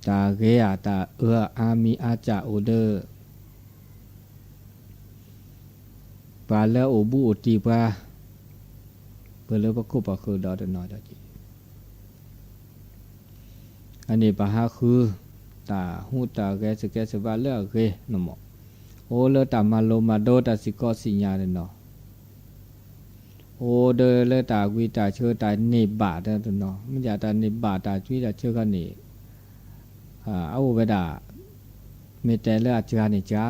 တၢ်ဂ့ၤဧါ တၢ်အၢအါမံၤအါစှၤအိၣ်ဒီး ပှၤလၢအအိၣ်ဘူးအိၣ်တံၢ်ပှၤ ပှၤလၢပခိၣ်ပဃၢၤဒီတနီၤဒီးက့ၤ အန့ၣ်ပဟးဃု တၢ်ဟူးတၢ်ဂဲၤ စကဲစဝးလၢအဂ့ၤန့ၣ်မး, အိၣ်လၢတၢ်မၤလိမၤဒိ တၢ်စံၣ်ကီးစံၣ်ညါတနီၤ, အိၣ်ဒီးလၢတၢ်ဝံတၢ်ဆၢ တၢ်န့ၢ်ဘၣ်တနီၤ, မ့ၢ်ဒ်တၢ်န့ၢ်ဘၣ်တၢ်ကွံတၢ်ဆၢခီန့ၣ် အအိၣ်ဝဲဒၣ် မ့ၢ်တဲလၢအစှၤန့ၣ်စှၤ,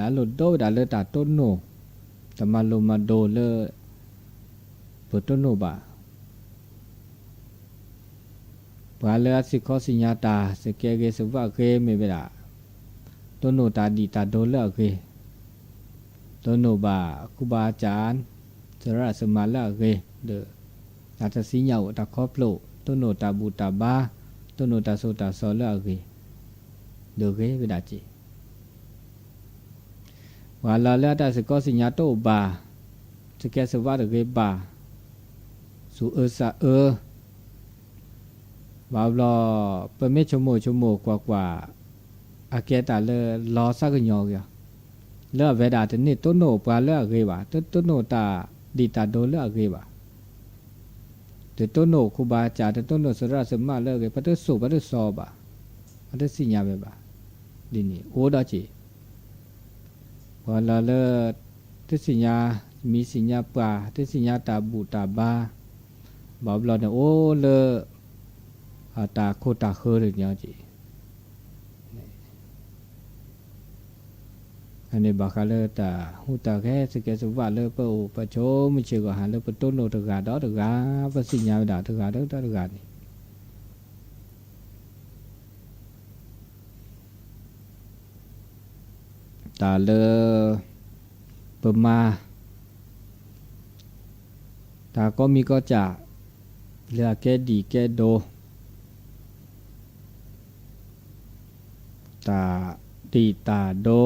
အလိၣ်ဒိဝဲဒၣ်လၢတၢ်တိၢ်နီၣ်, တၢ်မၤလိမၤဒိလၢ ပတိၢ်နီၣ်ဘၣ် ပှၤလၢအစံၣ်ခီစံၣ်ညါတၢ် စကဲဂ့ၤစဝးဂ့ၤမ့ၢ်ဝဲဒၣ် တိၢ်နီၣ်တၢ်ဒံၣ်တၢ်ဒိလၢအဂ့ၤ, တိၢ်နီၣ်ဘၣ်ခူဘၣ်အစၢ် သရၣ်သမါလၢအဂ့ၤဒီး တၢ်တသ့ၣ်ညါအိၣ်တၢ်ခီဖျိ တိၢ်နီၣ်တၢ်ဘူၣ်တၢ်ဘါ တိၢ်နီၣ်တၢ်စိတၢ်ကမီၤလၢအဂ့ၤ ဒီးဂ့ၤဝဲဒၣ်က့ၤ ပှၤလၢအလၢတၢ်စံၣ်ခီစံၣ်ညါတအိၣ်ဘၣ်, စကဲစဝးတဂ့ၤဘၣ်, သူၣ်အၢသးအၢ, ဘၣ်ဘျီ ပမ့ၢ်ဆိကမိၣ်ဆိကမိၣ်ကွၢ်ကွၢ်, အကဲတၢ်လၢလီၤဆၢကညီၤက့ၤအီၤ, လၢအဝဲဒၣ်တန့ၢ်တိၢ်နီၣ်ပှၤလၢအဂ့ၤဘၣ်, တတိၢ်နီၣ်တၢ်ဒံၣ်တၢ်ဒိလၢအဂ့ၤဘၣ်, တတိၢ်နီၣ်ခူဘၣ်စၢ်, တတိၢ်နီၣ်သရၣ်သမါလၢအဂ့ၤ, ပတစိာ်ပတစီဘၣ်, ပတသ့ၣ်ညါဝဲဘၣ်, ဒ်န့ၣ်အိၣ်ဒီးက့ၤ ပှၤလၢလၢ တသ့ၣ်ညါမံၤသ့ၣ်ညါပှၢ်, တသ့ၣ်ညါတၢ်ဘူၣ်တၢ်ဘါ, ဘၣ်ဘျီန့ၣ်အိၣ်လၢ အတၢ်ခိၣ်တၢ်ဃၢၤတညီက့ၤ, အန့ၣ်ဘၣ်ဃးလၢတၢ်ဟူးတၢ်ဂဲၤ စကဲစဝးလၢပအိၣ်ပဆိးမုၢ်ဆ့ၣ်ဂီၤဟါ လၢပတိၢ်နီၣ်တဂၤဒီးတဂၤ, ပသ့ၣ်ညါဝဲဒၣ်တဂၤဒီးတဂၤန့ၣ် တၢ်လၢ ပမၤ တၢ်ကိးမံၤကိးစၢ် လၢအကဲဒံၣ်ကဲဒိ တၢ်ဒံၣ်တၢ်ဒိ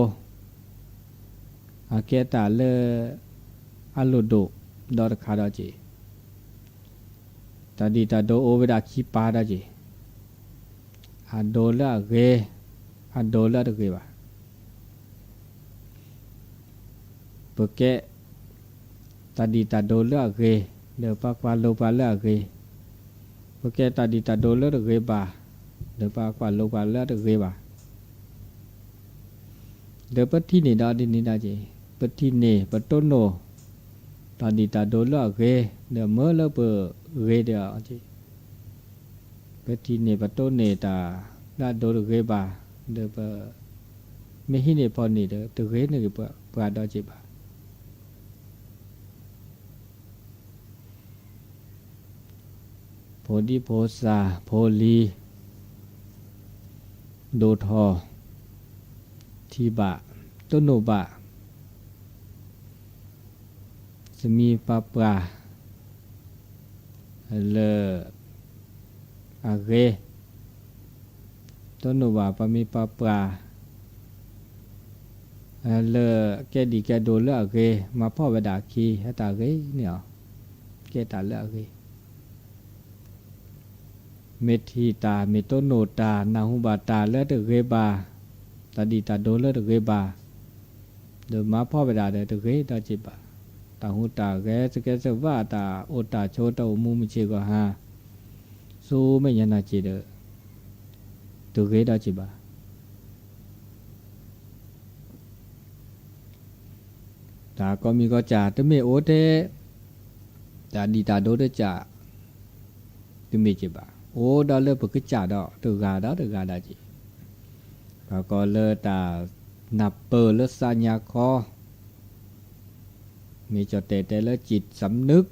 အကဲတၢ်လၢ အလိၣ်ဒိၣ်ဒီးတခါဒီးက့ၤ တၢ်ဒံၣ်တၢ်ဒိအိၣ်ဝဲဒၣ်ခံပၤဒီးက့ၤ, အဒိလၢအဂ့ၤ, အဒိလၢတဂ့ၤဘၣ်. ပကဲ တၢ်ဒံၣ်တၢ်ဒိလၢအဂ့ၤ, ဒီးပှၤကွၢ်လိပှၤလၢအဂ့ၤ, ပကဲတၢ်ဒံၣ်တၢ်ဒိလၢတဂ့ၤဘၣ်, ဒီးပှၤကွၢ်လိပှၤလၢတဂ့ၤဘၣ်. ဒီးပထံၣ်န့ၢ်ဒီးဒ်န့ၣ်ဒၣ်က့ၤ, ပထံၣ်န့ၢ်ပတိၢ်နီၣ် တၢ်ဒံၣ်တၢ်ဒိလၢအဂ့ၤ, ဒီးမၢလၢပဂ့ၤဒီး ပထံၣ်န့ၢ်ပတိၢ်န့ၢ်တၢ်လၢအဒိတဂ့ၤဘၣ်, ဒီးပ မ့ၢ်ဟံးန့ၢ်ဖီၣ်န့ၢ်ဒီး တဂ့ၤန့ၢ်က့ၤပှၤဒီးက့ၤဘၣ်. ဖိဒံဖိသၣ်ဖိလံၤ ဒိၣ်ထီၣ် ထံၣ်ဘၣ် တိၢ်နီၣ်ဘၣ် သမံသမိးပှၢ် လၢအဂ့ၤ, တိၢ်နီၣ်ဘၣ်ပှၤမံၤပှၤပှၢ် လၢကဲဒံၣ်ကဲဒိၣ်လၢအဂ့ၤ, မၤဖှီၣ်ဝဲဒၣ်အခံ ဟဲတၢ်ဂ့ၤန့ၢ်အီၤ, ကဲတၢ်လၢအဂ့ၤ. မ့ၢ်ထံၣ်တၢ် မ့ၢ်တိၢ်နီၣ်တၢ် နၢ်ဟူဘၣ်တၢ်လၢတဂ့ၤဘၣ်, တၢ်ဒံၣ်တၢ်ဒိၣ်လၢတဂ့ၤဘၣ်, ဒီးမၤဖှီၣ်ဝဲဒၣ်ဒီးတဂ့ၤဒီးက့ၤဘၣ်. တၢ်ဟူးတၢ်ဂဲၤ သကဲးသဝး တၢ်အိၣ်တၢ်ဆိး တၢ်အိၣ်မူမုၢ်ဆ့ၣ်ဂီၤဟါ ဆူမဲာ်ညါနာ်က့ၤဒီး တဂ့ၤဒီးက့ၤဘၣ်. တၢ်ကိးမံၤကိးစၢ် တမ့ၢ်အိၣ်ထဲ တၢ်ဒံၣ်တၢ်ဒိၣ်တစၢ် တမ့ၢ်က့ၤဘၣ်. အိၣ်ဒီးလၢပကစၢ်ဒီးတဂၤဒီးတဂၤဒၣ်က့ၤ, ပှၤကိးလၢတၢ်နၢ်ပၢၢ်လၢသးညါခီ မ့ၢ်ကၠီၣ်တဲာ်တဲလၢ จิตสำนึก,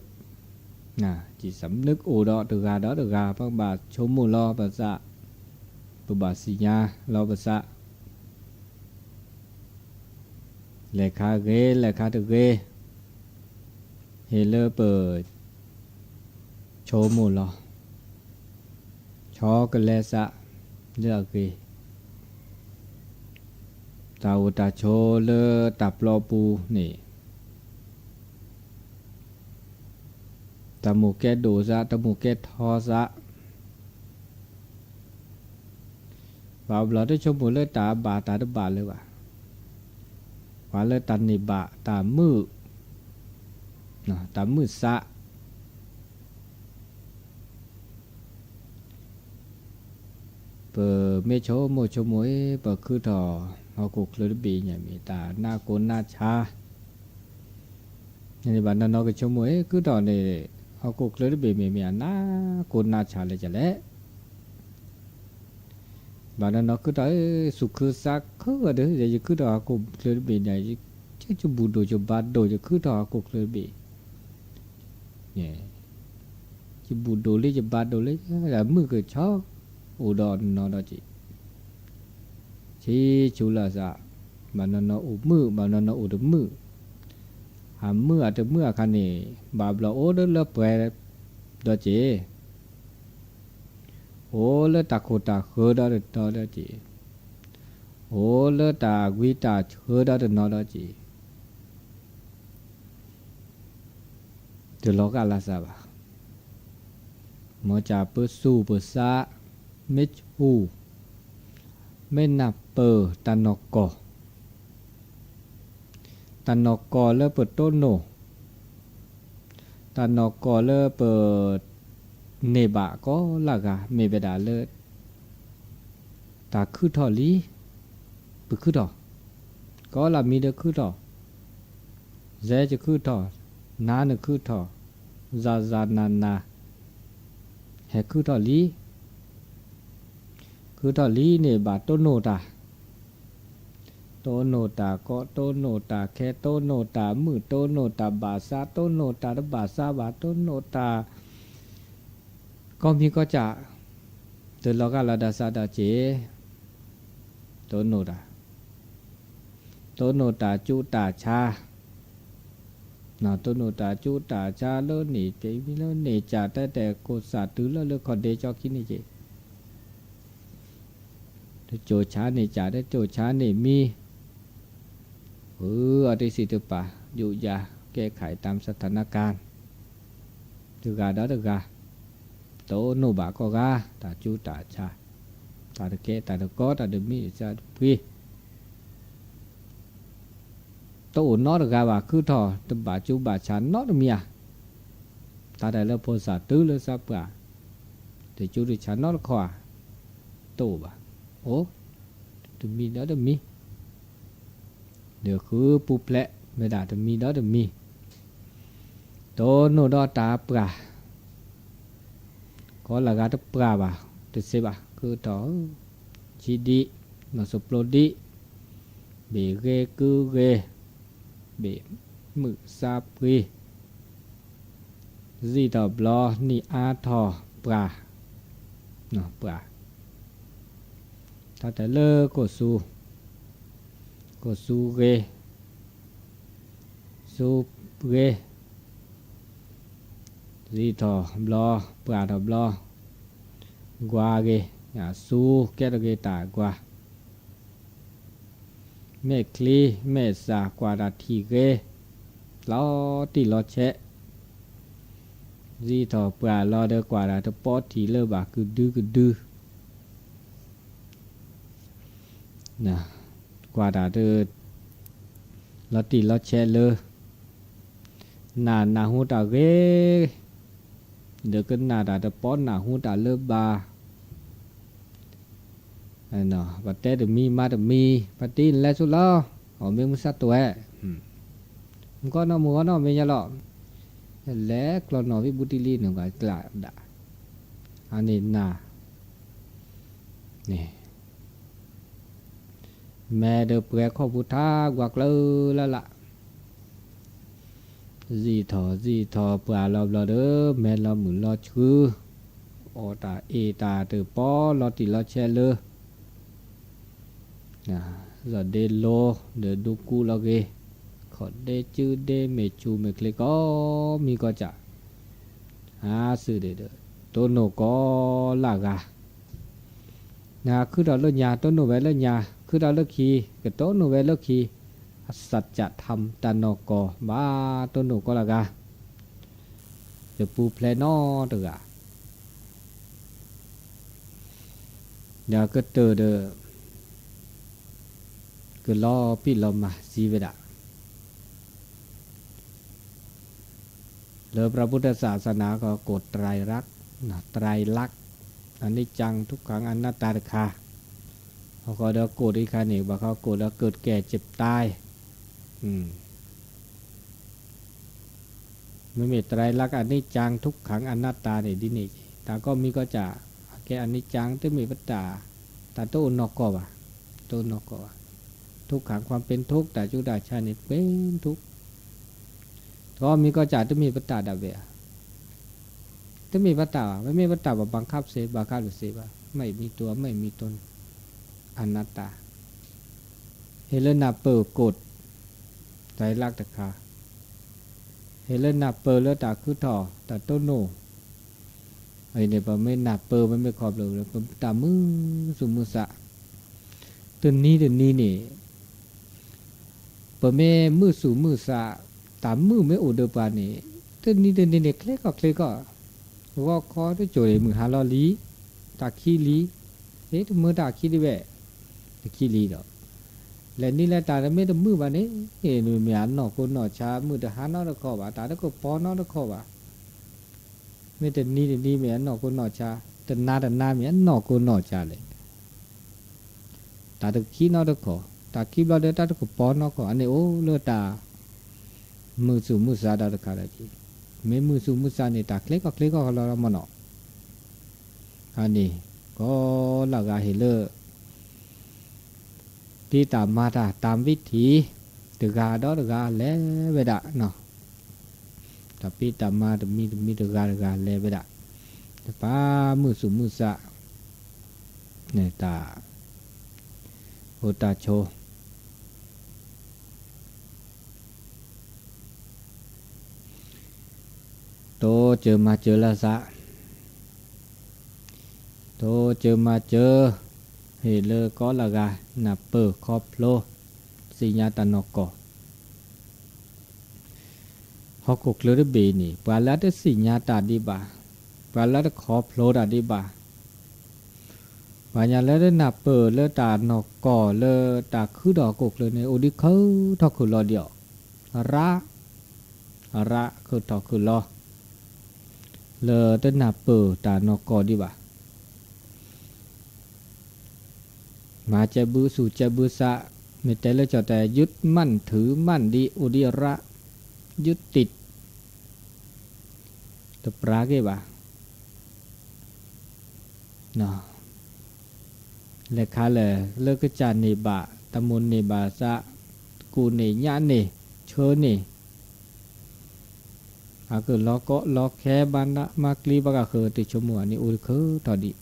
จิตสำนึก အိၣ်ဒီးတဂၤဒီးတဂၤ ပကဘၣ်ဆိကမိၣ်လီၤပသး, ပဘၣ်သ့ၣ်ညါလီၤပသး လဲၤခါဂ့ၤ လဲၤခါတဂ့ၤ, ဟ့ၣ်လၢပဆိကမိၣ်လီၤ. ဆီကလဲၤသးလၢအဂ့ၤ, တၢ်အိၣ်တၢ်ဆိးလၢတၢ်ပျီပူၤန့ၣ် တၢ်မိၣ်ကဲဒိၣ်သး တၢ်မိၣ်ကဲထီသး တၢ် ပှၤဘျီတဆိကမိၣ်လၢတၢ်ဘၣ်တၢ်တဘၣ်လၢၤဘၣ်, ပှၤလၢတၢ်န့ၢ်ဘၣ်တၢ်မုာ်, တၢ်မုာ်သး ပမ့ၢ်ဆိကမိၣ်ဆိကမိၣ်အံၤ ပခုထီၣ်ဟီၣ်ခိၣ်ချၢတဘ့ၣ်ညါ မ့ၢ်တၢ်နးကိၢ်နးဆါ, န့ၣ်ဘၣ်နီၢ်နီၢ်ကဆိကမိၣ်အံၤ ခုထီၣ်န့ၣ် ဟီၣ်ခိၣ်ချၢတဘ့ၣ်မ့ၢ်မ့ၢ်အနးကိၢ်နးဆါလၢၤလဲၣ်. ဘၣ်နီၢ်နီၢ်ခုထီၣ် စူၢ်ခုသးခုဒီး ယခုထီၣ်ဟီၣ်ခိၣ်ချၢတဘ့ၣ်န့ၣ် ယဘူၣ်ဒိၣ်ယဘါဒိၣ် ယခုထီၣ်ဟီၣ်ခိၣ်ချၢတဘ့ၣ် ယဘူၣ်ဒိၣ်လံ ယဘါဒိၣ်လံ မုၢ်ကဆီ အိၣ်ဒီးနီၢ်ဒီးက့ၤ ဆံဆူလၢအသး, ဘၣ်နီၢ်နီၢ်အိၣ်မုာ် ဘၣ်နီၢ်နီၢ်အိၣ်တမုာ်, အမုာ်အတမုာ်အခါန့ၣ် ဘၣ်ဘျီအိၣ်ဒီးလၢပှဲၤဒီးက့ၤ အိၣ်လၢတၢ်ခိၣ်တၢ်ဃၢဒီးတနီၤဒီးက့ၤ, အိၣ်လၢတၢ်ဂံၢ်တၢ်ဆၢဒီးတနီၤဒီးက့ၤ တလီၤဂာ်လၢ်သးဘၣ်. မ်ကၢ်ပစူၢ်ပသး မ့ၢ်ဆူၣ် မ့ၢ်နၢ်ပၢၢ်တၢ်နီၢ်ကီၢ်, တၢ်နီၢ်ကီၢ်လၢပတိၢ်နီၣ်, တၢ်နီၢ်ကီၢ်လၢပ န့ၢ်ဘၣ်ကိးလၢ်ဂၤ မ့ၢ်ဝဲဒၣ်လၢ တၢ်ခုထီၣ်လံ, ပခုထီၣ်, ကိးလၢ်မံဒီးခုထီၣ်, စဲယခုထီၣ်, နၤနခုထီၣ်, စၤစၤနၤနၤ ဟဲခုထီၣ်လံ, ခုထီၣ်လံန့ၣ်ဘၣ်တိၢ်နီၣ်တၢ် တိၢ်နီၣ်တၢ်ကီ တိၢ်နီၣ်တၢ်ခဲ တိၢ်နီၣ်တၢ်မုာ် တိၢ်နီၣ်တၢ်ဘၣ်ဆါ တိၢ်နီၣ်တၢ်တဘၣ်ဆါဘၣ် တိၢ်နီၣ်တၢ် ကီၢ်မံၤကီၢ်စဲၣ် တလီၤဂာ်လၢ်ဒီးသးဒီးက့ၤ တိၢ်နီၣ်တၢ် တိၢ်နီၣ်တၢ်ကၠူတၢ်ဆါ တိၢ်နီၣ်တၢ်ကၠူတၢ်ဆါလၢန့ၣ် ပမ့ၢ်လၢန့ၣ်ကၢ်တဲတဲကိၢ်စၢ်တုၤလၢလၢခီၣ်ဒ့ကၠီခံန့ၣ်က့ၤ တကၠိၣ်ဆါန့ၣ်ကၢ် တကၠိၣ်ဆါန့ၣ်မံ အီၤတ့ၢ်စံးတပာ် ယူးယီး ကဲခး တၢ်မစထနကၢ် တဂၤဒီးတဂၤ တိၢ်နီၣ်ဘၣ်ကိးဂၤ တၢ်ကၠူတၢ်ဆါ တၢ်တကဲ တၢ်တကီ တၢ်တမံၤတစၢ်တဖှံ တအိၣ်နီတဂၤဘၣ် ခုထီၣ်တဘၣ်ကၠူဘၣ်ဆါနီတမံၤဧါ တၢ်တၢ်လၢဖိသၣ်တုၤလၢသးပှၢ် တကၠူတဆါနီတခီဧါ တအိၣ်ဘၣ် အိၣ် တမံၤဒီးတမံၤ ဒီးဃုပူၤဖျဲးဝဲဒၣ်တမံၤဒီးတမံၤ တိၢ်နီၣ်ဒီးတၢ်ပှၢ် ကိးလၢ်ဂၤတပှၢ်ဘၣ် တစ့ဘၣ် ခုထီၣ် ဆံဒံး နီၢ်စိၣ်ပျိဒံး ဘ့ၣ်ဂ့ၤကုဂ့ၤ ဘ့ၣ်မုာ်စါပှ့ၤ စံၣ်ထီၣ်ဘျီ နံၣ်အါထီၣ်ပှၢ် ပှၢ် တၢ်တဲလၢကိၢ်ဆူ ကိၢ်ဆူဂ့ၤ ဆူဂ့ၤ စံၣ်ထီၣ်ဘျီ ပှၢ်ထီၣ်ဘျီ ကွၢ်ဂ့ၤ ဆူကဲထီၣ်က့ၤတၢ်ကွၢ် မဲာ်ချံ မဲာ်သၣ် ကွၢ်တၢ်ထံၣ်ဂ့ၤ လီၤတံၢ်လီၤဆဲး စံၣ်ထီၣ်ပှၢ်လီၤဒီး ကွၢ်တၢ်တပီထံၣ်လၢၤဘၣ် ကဒုကဒု ကွၢ်တၢ်တ လီၤတံၢ်လီၤဆဲးလၢ နၢ်နၢ်ဟူတၢ်ဂ့ၤ ဒီးကနၣ်တၢ်တပီနၢ်ဟူတၢ်လၢၤဘၣ် ပတဲတမံၤမၤတမံၤ ပတံၢ်နလဲၤဆူလီၤ အီၣ်မ့ၢ်မုၢ်ဆါတွဲ မုၢ်ကီၢ်နီၢ်မုၢ်ဂီၢ်နီၢ်မ့ၢ်ညါလီၤ လဲၤကျီၢ်နီၣ်ဖဲဘူးတံၢ်လံန့ၣ် ကွၢ်ကျးဒၣ် အန့ၣ်နၢ် န့ၣ် မဲာ်ဒီးပှဲၤခီၣ်ပူၤထါ ကွၢ်ကျၢၤလၢ်လၢ် စံၣ်ထီၣ်စံၣ်ထီၣ်ပှၢ်လီၤဘျီဒီး မဲာ်လီၤမုၢ်လီၤဆှု အီၣ်တၢ်အ့ၣ်တၢ်တပီ လီၤတံၢ်လီၤဆဲးလၢ စီၤဒ့လိၤ ဒီးဒူကူလီၤဂ့ၤ ခီၣ်ဒ့စုဒ့ မ့ၢ်ဆူၣ်မ့ၢ်ချ့ကိးမံၤကိးစၢ် အါစုဒ့ဒီး တိၢ်နီၣ်ကိးလၢ်ဂၤ နခုထီၣ်လၢညါ တိၢ်နီၣ်ဝဲလၢညါ ခုထီၣ်လၢခံ ကတိၢ်နီၣ်ဝဲလၢခံ အစၢ်ကၠၣ်ထၢမ်တၢ်နီၢ်ကီၢ် ဘၣ်တိၢ်နီၣ်ကိးလၢ်ဂၤ တပူၤဖျဲးနီတဂၤ တ ဒီးကတၢၢ်ဒီး ကလီၤဖံးလီၤမၤစံးဝဲဒၣ် လၢพระพุทธศาสนา ကကိး ไตรลักษณ์ ไตรลักษณ์ อนิจจัง ทุกขัง อนัตตา တခါ, အဃိဒီးကိးတခါန့ၣ် ဘၣ်ဃးကိးဒီး เกิดแก่เจ็บตาย မ့မ့ၢ် ไตรลักษณ์ อนิจจัง ทุกขัง อนัตตา န့ၣ် ဒ်န့ၣ်က့ၤ တၢ်ကိးမံၤကိးကၢ် အကဲ อนิจจัง တမ့ၢ်ပတၢ်, တၢ်တအိၣ်နီၢ်ကီၢ်ဘၣ်, တအိၣ်နီၢ်ကီၢ်ဘၣ်, ทุกขัง ความเป็นทุกข์ တၢ်ဆူးတၢ်ဆါန့ၣ် เป็นทุกข์, တကိးမံၤကိးကၢ် တမ့ၢ်ပတၢ်ဒၣ်ဝဲဧါ, တမ့ၢ်ပတၢ်ဘၣ်, မ့မ့ၢ်ပတၢ်ဘၣ် บังคับ စ့ บังคับ စ့ဘၣ်, ไม่มีตัว ไม่มีตน อนัตตา ဟ့ၣ်လၢနၢ်ပၢၢ်ကိး ไตรลักษณ์ တခါ, ဟ့ၣ်လၢနၢ်ပၢၢ်လၢတၢ်ခုထီၣ် တၢ်တိၢ်နီၣ်, အံၤန့ၣ် ပမ့ၢ်နၢ်ပၢၢ် ပမ့ၢ်ခီဖျိလၢ ပတၢ်မုာ်သူၣ်မုာ်သး, တနံၤတနံၤန့ၣ် ပမ့ၢ်မုာ်သူၣ်မုာ်သး, တၢ်မုာ်မ့ၢ်အိၣ်ဒီးပှၤန့ၣ် တနံၤတနံၤန့ၣ် ချ့ကီၢ်ချ့ကီၢ်, ဂီၤခီတစိၤန့ၣ် မုၢ်ဟါလီၤလံ, တၢ်ခံလံ, ဟ့ၣ်တမုာ်တၢ်ခံဒံးဝဲ, တခံလံဒီး လဲၤနံၤလဲၤတၢ်တမ့ၢ်တမုာ်ဘၣ်န့ၣ်, မ့ၢ်အနီၢ်ကိနီၢ်ဆါ မုာ်တဟါနီတခီဘၣ်, တၢ်တကပီၤနီတခီဘၣ်, မ့ၢ်တနံၤတနံၤမ့ၢ်အနီၢ်ကိနီၢ်ဆါ, တနၤတနၤမ့ၢ်အနီၢ်ကိနီၢ်ဆါလဲၣ် တၢ်တခံနီတခီ, တၢ်ခံဘျီဒီးတၢ်တကပီၤနီတခီ, အန့ၣ်အိၣ်လၢတၢ်မုာ်သူၣ်မုာ်သးဒီးတခါဒီးက့ၤ, မ့ၢ်မုာ်သူၣ်မုာ်သးန့ၣ် တၢ်ချ့ကီၢ်ချ့ကီၢ်လီၤလီၤမ့ၢ်နီၤ, အန့ၣ် ကိးလၢဂၤဟ့ၣ်လၢ ဖံးတၢ်မၤတၢ် ตามวิถี တဂၤဒီးတဂၤလဲၤဝဲဒၣ်, တၢ်ဖံးတၢ်မၤတမံၤတမံၤတဂၤတဂၤလဲၤဝဲဒၣ်, တပာ်မုာ်သူၣ်မုာ်သး, တၢ်အိၣ်တၢ်ဆိး တိစၢၤမၤစၢၤလၢသး, တိစၢၤမၤစၢၤ, ဟ့ၣ်လၢကိးလၢဂၤ နၢ်ပၢၢ်ခီဖျိ, သ့ၣ်ညါတၢ်နီၢ်ကီၢ်, ဟီၣ်ခိၣ်ချၢတဘ့ၣ်အံၤန့ၣ် ပှၤလၢတသ့ၣ်ညါတၢ်ဒံးဘၣ်, ပှၤလၢတခီဖျိတၢ်ဒံးဘၣ်, ပှၤညါလၢတနၢ်ပၢၢ်လၢတၢ်နီၢ်ကီၢ်လၢတၢ်ခုထီၣ်ဟီၣ်ခိၣ်ချၢန့ၣ် အိၣ်ဒံးခုထီၣ်ခုလီၤဒံးအီၤ, အရၣ်, အရၣ်ခုထီၣ်ခုလီၤ လၢတနၢ်ပၢၢ်တၢ်နီၢ်ကီၢ်ဒံးဘၣ်, မၤစဲးဘုသူၣ်စဲးဘုသး, မ့ၢ်တဲလၢကၠီၣ်တဲာ် ยึดมั่นถือมั่น ဒံးအိၣ်ဒံးအရၣ်, ยึดติด, တပြးက့ၤဘၣ် လဲၤခါလဲၣ် လၢကစၢ်န့ၢ်ဘၣ် တၢ်မိၣ်န့ၢ်ဘၣ်သး, ကူၣ်န့ၢ်ညၣ်န့ၢ် ဆၢန့ၢ်, အကလီၤကီလီၤခဲ ဘၣ်မၤကျံဘၣ်ကဃၢၤ တၢ်ဆိကမိၣ်အန့ၣ် အိၣ်တခုထီၣ်ဒံး,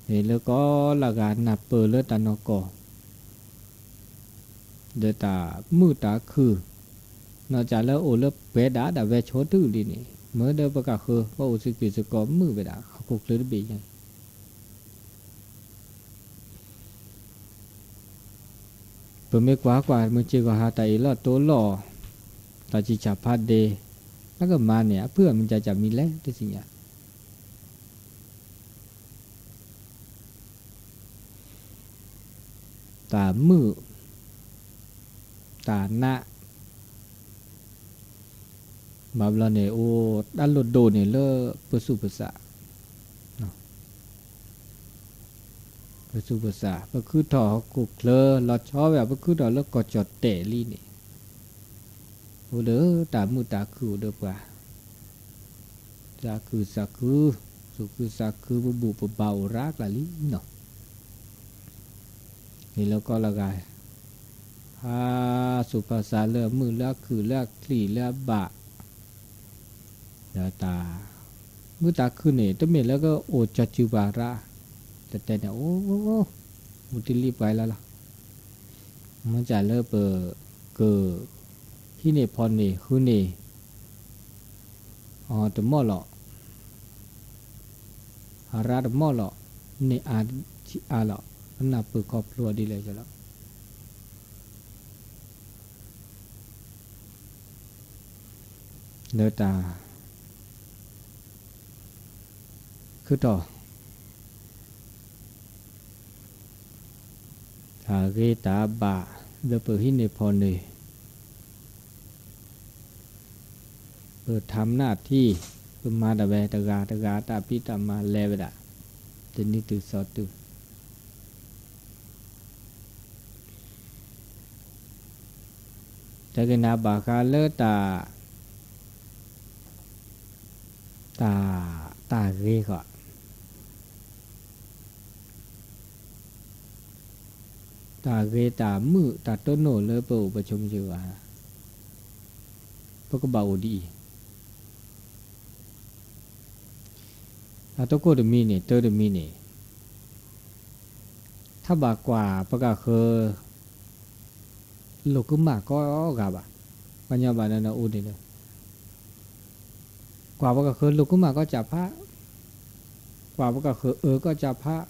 မ့ၢ်လၢကိးလၢဂၤနၢ်ပၢၢ်လၢတၢ်နီၢ်ကီၢ် ဒီးတၢ်မုာ်တၢ်ခုၣ်, နီၢ်ကၢ်လၢအိၣ်လၢပှဲၤဒၣ်ဒၣ်ဝဲဆိတကလုာ်လံန့ၣ် မ့ၢ်ဒီးပကဃၢၤ ပအိၣ်သကိးသကိးမုာ်ဝဲဒၣ် ဟီၣ်ခိၣ်ချၢတဘ့ၣ်ညါ ပမ့ၢ်ကွၢ်ကွၢ် မုၢ်ဆ့ၣ်ဂီၤဟါ တၢ်အ့ၣ်လိာ်တိလိာ်, တၢ်ဆံၣ်ဆၣ်ဖးဒ့, လၢကမၤန့ၣ် အဖုၣ်အမုၢ်ကၢ်ကၢ်မံၤလဲၣ် တသ့ၣ်ညါ တၢ်မုာ်, တၢ်နး, ဘၣ်ဘျီန့ၣ် အိၣ်တၢ်လိၣ်ဒိၣ်န့ၣ်လၢပသူၣ်ပသး, ပသူၣ်ပသး ပခုထီၣ်ဟီၣ်ခိၣ်ချၢ လီၤဆီဝဲ ပခုထီၣ်လၢကီၢ်ကၠီၣ်တဲာ်လံန့ၣ်, အိၣ်ဒီးတၢ်မုာ်တၢ်ခုၣ်အိၣ်ဒီးပှၤ သးခုသးခု, သူၣ်ခုသးခု ပဘူၣ်ပဘါအိၣ်ရၣ်ကျါလံနီၤ, မ့ၢ်လၢကိးလၢဂၤ, ဟးသူၣ်ဖးသးလၢအမုာ်လၢအခုၣ်လၢအချံၣ်လၢအဘၣ်, ဒီးတၢ်မုာ်တၢ်ခုၣ်န့ၣ် တမ့ၢ်လၢကအိၣ်ကၠီၤစုၤပှၤရၣ်, တတဲန့ၣ် အိၣ်, မူတလံပှၤလၢ်လီၤ, မ့ၢ်ကၢ်လၢပက ဟံးန့ၢ်ဖီၣ်န့ၢ် ဃုန့ၢ် အီၤတမီၢ်လီၤ, အရၣ်တမီၢ်လီၤ, န့ၢ်အါဆံးအါလီၤ, ပနၢ်ပၢၢ်ခီဖျိအီၤဒ်လဲၣ်လီၤ, လၢတၢ် ခုထီၣ် တၢ်ဂ့ၤတၢ်ဘၣ်လၢပဟံးန့ၢ်ဖီၣ်န့ၢ်, ပထးမနၣ်ထံ, ပမၤတၢ်ဝဲတဂၤတဂၤတၢ်ဖံးတၢ်မၤလဲၤဝဲဒၣ်, တနံၤတုၤသီတုၤ တဲကနၣ်ဘၣ်ဃးလၢတၢ်, တၢ်, တၢ်ဂ့ၤဃီ, တၢ်ဂ့ၤတၢ်မုာ်တၢ်တိၢ်နီၣ်လၢပအိၣ်ပဆိးမုၢ်စ့ၢ်ကီး, ပကဘၣ်အိၣ်ဒ်အံၤ အတကိၢ်တမံၤန့ၣ် တၢ်တမံၤန့ၣ်, ထးဘၣ်ကွၢ်ပကဃၢၤ လိာ်ကမၣ်ကိးဂၤဘၣ်, ပှၤညီဘၣ်နအိၣ်န့ၣ်လၢ ကွၢ်ပကဃၢၤလိာ်ကမၣ်ကိးကၢ်ဖး, ကွၢ်ပကဃၢၤအၢကိးကၢ်ဖး,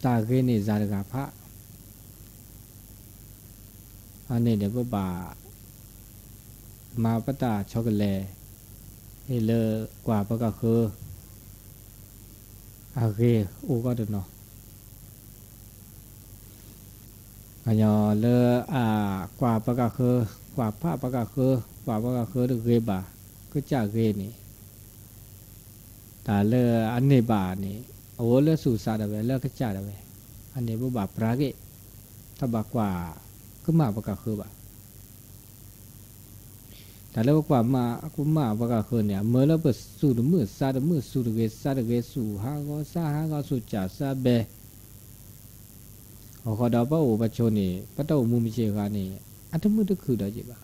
တၢ်ဂ့ၤန့ၣ်စှၤတဂၤဖး အန့ၣ်ဒီးပဘၣ် မၤပတၢ်ဆီတလဲ ဟ့ၣ်လၢကွၢ်ပကဃၢၤ အဂ့ၤအိၣ်ကီးတနီၤ, ကညီလၢအကွၢ်ပကဃၢၤ, ကွၢ်ဖးပကဃၢၤ, ကွၢ်ပကဃၢၤတဂ့ၤဘၣ်, ကစၢ်ဂ့ၤန့ၣ် တၢ်လၢအန့ၢ်ဘၣ်န့ၣ် အအိၣ်လၢသူၣ်စၢ်ဒၣ်ဝဲ လၢကစၢ်ဒၣ်ဝဲ, အန့ၣ်ပဘၣ်ပြးက့ၤ, တဘၣ်ကွၢ်ကမၣ်ပကဃၢၤဘၣ်. တၢ်လၢပကွၢ်မၤကမၣ်ပကဃၢၤန့ၣ် အမၢလၢပသူၣ်တမုာ်သးတမုာ် သူၣ်တဂ့ၤသးတဂ့ၤ သူၣ်ဟးဂီၤသးဟးဂီၤ သူၣ်စၢ်သးဘဲ အဃိဒီးပအိၣ်ပဆိးန့ၣ် ပတၢ်အိၣ်မူမုၢ်ဆ့ၣ်ဂၤန့ၣ် အတမုာ်တခုၣ်ဒီးက့ၤဘၣ်.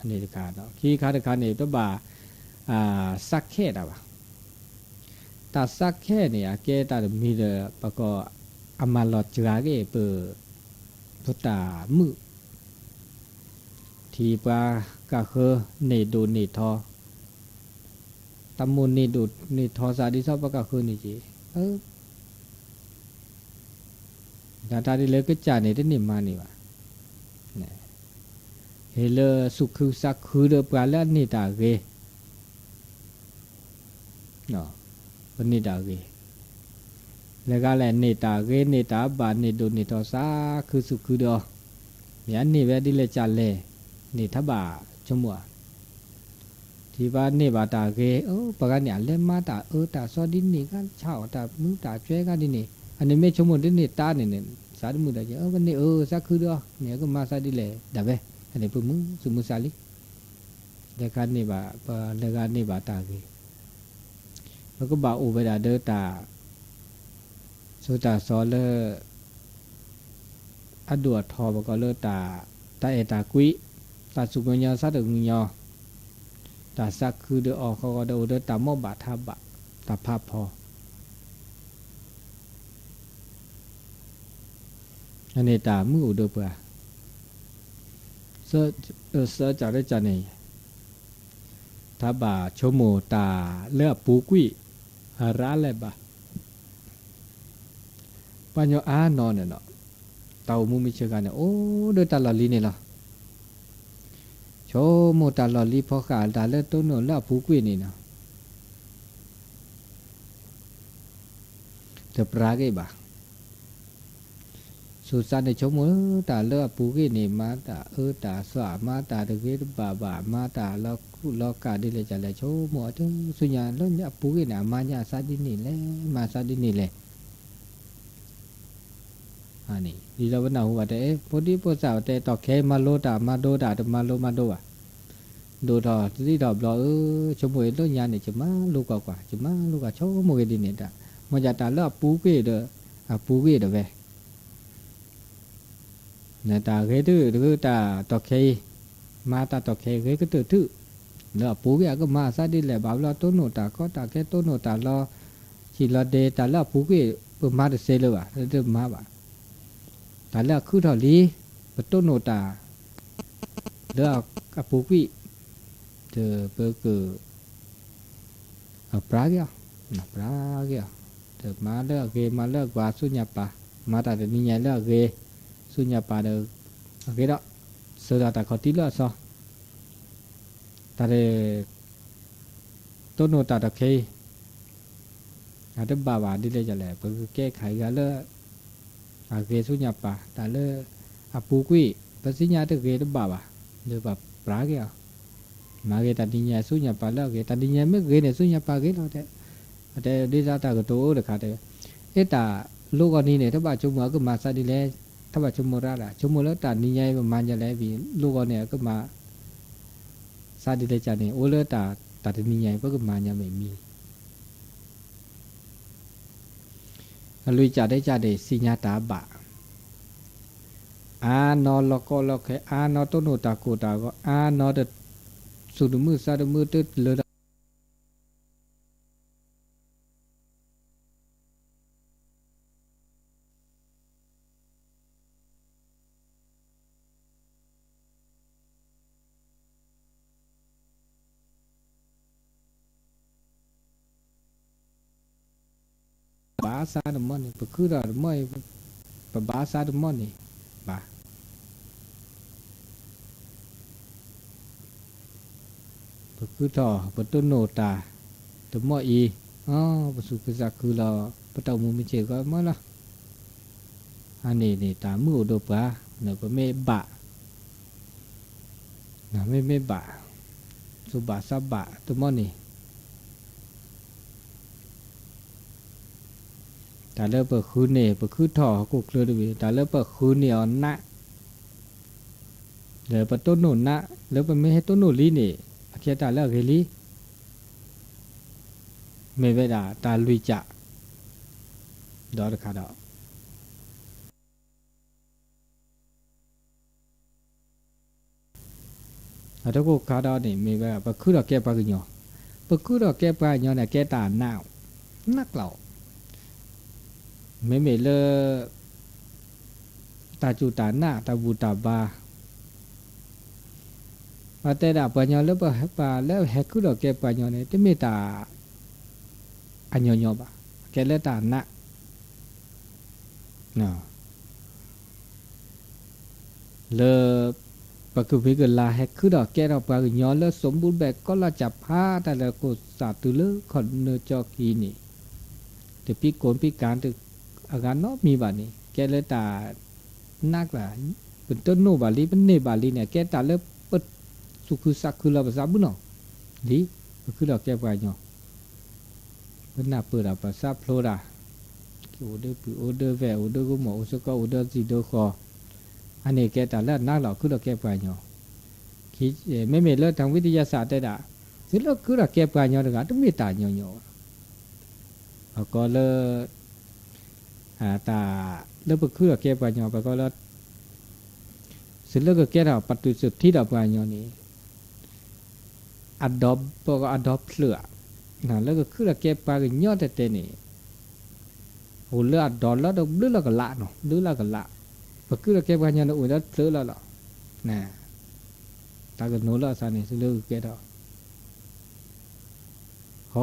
အန့ၣ်တခါ, ခံခါတခါန့ၣ် တဘၣ် သးခဲတၢ်ဘၣ်. တၢ်သးခဲန့ၣ် အကဲတၢ်တမံၤဒီး ပက အမၤလီၤစှၤက့ၤပ ပတၢ်မုာ် ထံၣ်ပှၤကဃၢၤန့ၢ်ဒိၣ်န့ၢ်ထီ, တၢ်မိၣ်န့ၢ်ဒိၣ်န့ၢ်ထီသးဒ်သိးပကဃၢၤန့ၣ်က့ၤ, တၢ်တၢ်ဒ်လၢကစၢ်န့ၣ် တန့ၢ်မၤန့ၢ်ဘၣ်. ဟ့ၣ်လၢသူၣ်ခုသးခုဒီးပှၤလၢအန့ၢ်တၢ်ဂ့ၤ ပန့ၢ်တၢ်ဂ့ၤ, လၢဂၤလဲၣ်န့ၢ်တၢ်ဂ့ၤ န့ၢ်တၢ်ဘၣ် န့ၢ်ဒိၣ်န့ၢ်ထီသးခုသူၣ်ခုဒီးအီၤ, မ့ၢ်အန့ၢ်ဝဲဒ်လဲၣ်ကလဲၣ်, န့ၢ်ထးဘၣ်ဆိကမိၣ်ဧါ. ထံၣ်ဘၣ်န့ၢ်ဘၣ်တၢ်ဂ့ၤ, အိ ပှၤဂၤန့ၣ် အလဲၤမၤတၢ်အၢတၢ်သီဒ်န့ၣ် ဂၤဆါအီၣ်တၢ်မုာ်တၢ်ကွဲဂၤဒ်န့ၣ်, အန့ၣ်မ့ၢ်ဆိကမိၣ်ဒ်န့ၣ်တၢ်န့ၣ်န့ၣ် သးတမုာ်ဒီးက့ၤ, ပန့ၢ်အၢသးခုဒီးအီၤ မ့ၢ်အကမၤသးဒ်လဲၣ်ဒၣ်ဝဲ, အန့ၣ်ပမုာ်သူၣ်မုာ်သးလံ. လၢဂၤန့ၢ်ဘၣ် ပှၤလၢဂၤန့ၢ်ဘၣ်တၢ်ဂ့ၤ, ပကဘၣ်အိၣ်ဝဲဒၣ်ဒီးတၢ် ဆိတၢ်သီလၢ အဒိၣ်အထီ ပကိးလၢတၢ် တၢ်အဲၣ်တၢ်ကွံ, တၢ်သူၣ်ကညီၤသးတကညီၤ, တၢ်သးခုဒီးအီၤဃီဒီးအိၣ်ဒီးတၢ်မိၣ်ဘၣ်ထးဘၣ်, တၢ်ဖးဖီ အန့ၣ်တၢ်မုာ်အိၣ်ဒီးပှၤ, သၢကၢ်လၢကၢ်န့ၣ် ထးဘၣ်ဆိကမိၣ်တၢ်လၢအပူၤကွံာ် အရၤလဲၣ်ဘၣ်. ပှၤကညီအါနီၢ်န့ၣ်ဒီး တၢ်အိၣ်မူမုၢ်ဆ့ၣ်ဂၤန့ၣ် အိၣ်ဒီးတၢ်လီၢ်လံၤန့ၣ်လီၤ. ဆိကမိၣ်တၢ်လီၢ်လံၤဖီဃာ်တၢ်လၢတိၢ်နီၣ်လၢအပူၤကွံာ်န့ၣ်လီၤ. တပြးက့ၤဘၣ်. သူၣ်စၢ်န့ၣ်ဆိကမိၣ်တၢ်လၢအပူၤကွံာ်န့ၣ် မၤတၢ်အၢတၢ်သီ မၤတၢ်တဂ့ၤတဘၣ်ဘၣ် မၤတၢ်လီၤကူၣ်လီၤကၢ်ဒ်လဲၣ်ကလဲၣ် ဆိကမိၣ်အီၤတဆူညါလၢအပူၤကွံာ်န့ၣ် အမၤညါသးဒ်န့ၣ်လဲၣ် မၤသးဒ်န့ၣ်လဲၣ် ဒ်သိးပနၢ်ဟူဘၣ်တဲ ဖိဒံဖိသၣ်တဲ တီၢ်ခဲအံၤမၤလိတၢ် မၤဒိတၢ် တမၤလိမၤဒိဘၣ်. ဒိၣ်ထီၣ်တသံထီၣ်ဘျီအၢ ဆိကမိၣ်အံၤလၢညါန့ၣ် ယမၤလိကွၢ်ကွၢ် ယမၤလိကွၢ် ဆိကမိၣ်ဂ့ၤဒ်န့ၣ်တၢ် မ့ၢ်ဒ်တၢ်လၢအပူၤကွံာ်ဒီး အပူၤကွံာ်ဒီးဝဲ နတၢ်ဂ့ၤတုတဂ့ၤတၢ်တီၢ်ခဲအံၤ မၤတၢ်တီၢ်ခဲအံၤဂ့ၤကတၢၢ်ထု လၢအပူၤကွံာ်အကမၤအသးဒ်လဲၣ် ဘၣ်ဘျီတိၢ်နီၣ်တၢ်ကီတၢ်ခဲ တိၢ်နီၣ်တၢ်လီၤဆံးလီၤဒဲး တၢ်လၢအပူၤကွံာ် ပမၤတသ့လၢၤဘၣ် တမၤဘၣ်. တၢ်လၢအခုၣ်ထီၣ်လံ ပတိၢ်နီၣ်တၢ် လၢအပူၤကွံာ် ဒီးပက ပြးက့ၤအီၤ ပြးက့ၤအီၤ ဒီးမၤလၢအဂ့ၤ မၤလၢအကွၢ်ဆူညါပၢ် မၤတၢ်တနံၤညါလၢအဂ့ၤ ဆူညါပၢ်ဒီး အဂ့ၤဒီး စၢၤဒၣ်တၢ်ခီၣ်ထံးလၢအသီ တၢ် တိၢ်နီၣ်တၢ်တီၢ်ခဲအံၤ တဘၣ်ဘၣ်ဒ်လဲၣ်ဒ်လဲၣ် ပကကဲခးဂၤလၢ အဂ့ၤဆူညါပၢ် တၢ်လၢအပူၤကွံာ် ပသ့ၣ်ညါတဂ့ၤတဘၣ်ဘၣ် ဒီးပပြးက့ၤအီၤ မၤဂ့ၤတၢ်နံၤညါဆူညါပၢ်လၢအဂ့ၤ တၢ်နံၤညါမ့ၢ်ဂ့ၤန့ၣ် ဆူညါပၢ်ဂ့ၤလီၤတဲ, အတဲဒ်သိးတၢ်ကတိၤအိၣ်တခါတဲ, အ့ တၢ်လိၣ်ဂီၢ်နံၤန့ၣ် တဘၣ်ဆိကမိၣ်အကမၤသးဒ်လဲၣ်, တဘၣ်ဆိကမိၣ်ရၣ်ဒၣ် ဆိကမိၣ်လၢတၢ်နံၤညါအံၤပမၤညါလဲၣ် ဝံၤလိၣ်ဂီၢ်န့ၣ် အကမၤသးဒ်လဲၣ်ကန့ၣ် အိၣ်လၢတၢ်တနံၤညါအံၤ ပကမၤညါမ့ၢ်မံၤ အလွံၢ်ကၠးတဲကၠးန့ၣ် သ့ၣ်ညါတၢ်ဘၣ်, အါနီၢ်လီၢ်ကီလီၢ်ခဲ အါနီၢ်တိၢ်နီၣ်တၢ်ကိၢ်တၢ်ဂီၤ အါနီၢ်တစူၢ်တမုာ်သးတမုာ်တလၢတၢ် ဘၣ်ဆါတမီၢ်န့ၣ် ပခုထီၣ်တမီၢ်အံၤ ပဘၣ်ဆါတမီၢ်န့ၣ် ဘၣ် ပခုထီၣ် ပတိၢ်နီၣ်တၢ် တမီၢ်အံၤ ပသူၣ်ခုသးခုလီၤ ပတၢ်အိၣ်မူမုၢ်ဆ့ၣ်ဂီၢ်မီၢ်လီၤ. အန့ၣ်န့ၣ် တၢ်မုၢ်အိၣ်ဒီးပှၤ နပမ့ၢ်ဘၣ် နမ့မ့ၢ်ဘၣ် သူၣ်ဘၣ်သးဘၣ်တမီၢ်န့ၣ် တၢ်လၢပဃုန့ၢ် ပခုထီၣ်ဟီၣ်ခိၣ်ချၢတဘ့ၣ် တၢ်လၢပဃုန့ၢ်အီၤနး လၢပတိၢ်နီၣ်နး လၢပမ့ၢ်ဟဲတိၢ်နီၣ်လံန့ၣ် အကဲတၢ်လၢအဂ့ၤလံ မ့ၢ်ဝဲဒၣ်တၢ်လွံၢ်ကၠး ဒီးတခါဒီး အတခိၣ်ခါဒီးန့ၣ် မ့ၢ်ဝဲပခုထီၣ်ကဲပှၤကညီ, ပခုထီၣ်ကဲပှၤကညီန့ၣ် ကဲတၢ်နး နးကျီၢ် မ့မ့ၢ်လၢ တၢ်စူၢ်တၢ်နာ် တၢ်ဘူၣ်တၢ်ဘါ ပတဲဒၣ်ပှၤကညီလၢပှၤလၢဟဲခုထီၣ်ကဲပှၤကညီန့ၣ် တမ့ၢ်တၢ် အညီညီဘၣ်, ကဲလၢတၢ်နး လၢ ပကမံၤကလၤဟဲခုထီၣ်ကဲထီၣ်ပှၤကညီလၢ စူးဘူးဘဲၣ်ကီလၢ်ကၠၣ်ဖး တၢ်လၢခိၣ်သးတုၤလၢခီၣ်နၢကၠီခံန့ၣ် တပံကိၣ်ပံကၤ အဂၤနီတမံၤဘၣ်န့ၣ် ကဲလၢတၢ်နးကျါ ပတနိၣ်ဘၣ်လံ ပန့ၢ်ဘၣ်လံန့ၣ် ကဲတၢ်လၢပသူၣ်ခုသးခုလီၤပသးဘၣ်နီၤ လံ ပခုထီၣ်ကဲပှၤကညီ ပနၢ်ပၢၢ်တၢ်ပသးဖျိတၢ် အိၣ်ဒီးပုၢ်အိၣ်ဒီးဝဲၢ် အိၣ်ဒီးကမိၢ်အိၣ်စ့ၢ်ကီး အိၣ်ဒီးစံၣ်ဒီးဃီ အန့ၣ်ကဲတၢ်လၢအနးလီၤ ခုထီၣ်ကဲပှၤကညီ မ့မ့ၢ်လၢတၢ်ဝံတယၢ်စၢ်တဲဒၣ် သုလၢခုထီၣ်ကဲပှၤကညီတဂၤ တမ့ၢ်တၢ်ညီညီဘၣ် ပကီးလၢ တၢ်လၢပခုထီၣ်ကဲပှၤကညီ ပကီးလၢ သုလၢကကဲထီၣ်ပတုာ်စၢၤထံဒီးပှၤကညီန့ၣ် အဒီ ပကအဒီဖျၢၣ်ဧါ, လၢကခုထီၣ်ကဲပှၤကညီတဲတဲန့ၣ် အိၣ်လၢအဒီလၢတဘျုးလၢကလးနီၤ ဘျုးလၢကလး, ပခုထီၣ်ကဲပှၤကညီန့ၣ် အိၣ်ဒီတဖျၢၣ်လီၤလီၤ, တၢ်ကနိးလီၤအသးန့ၣ် သုလၢကကဲထီၣ် ဃီ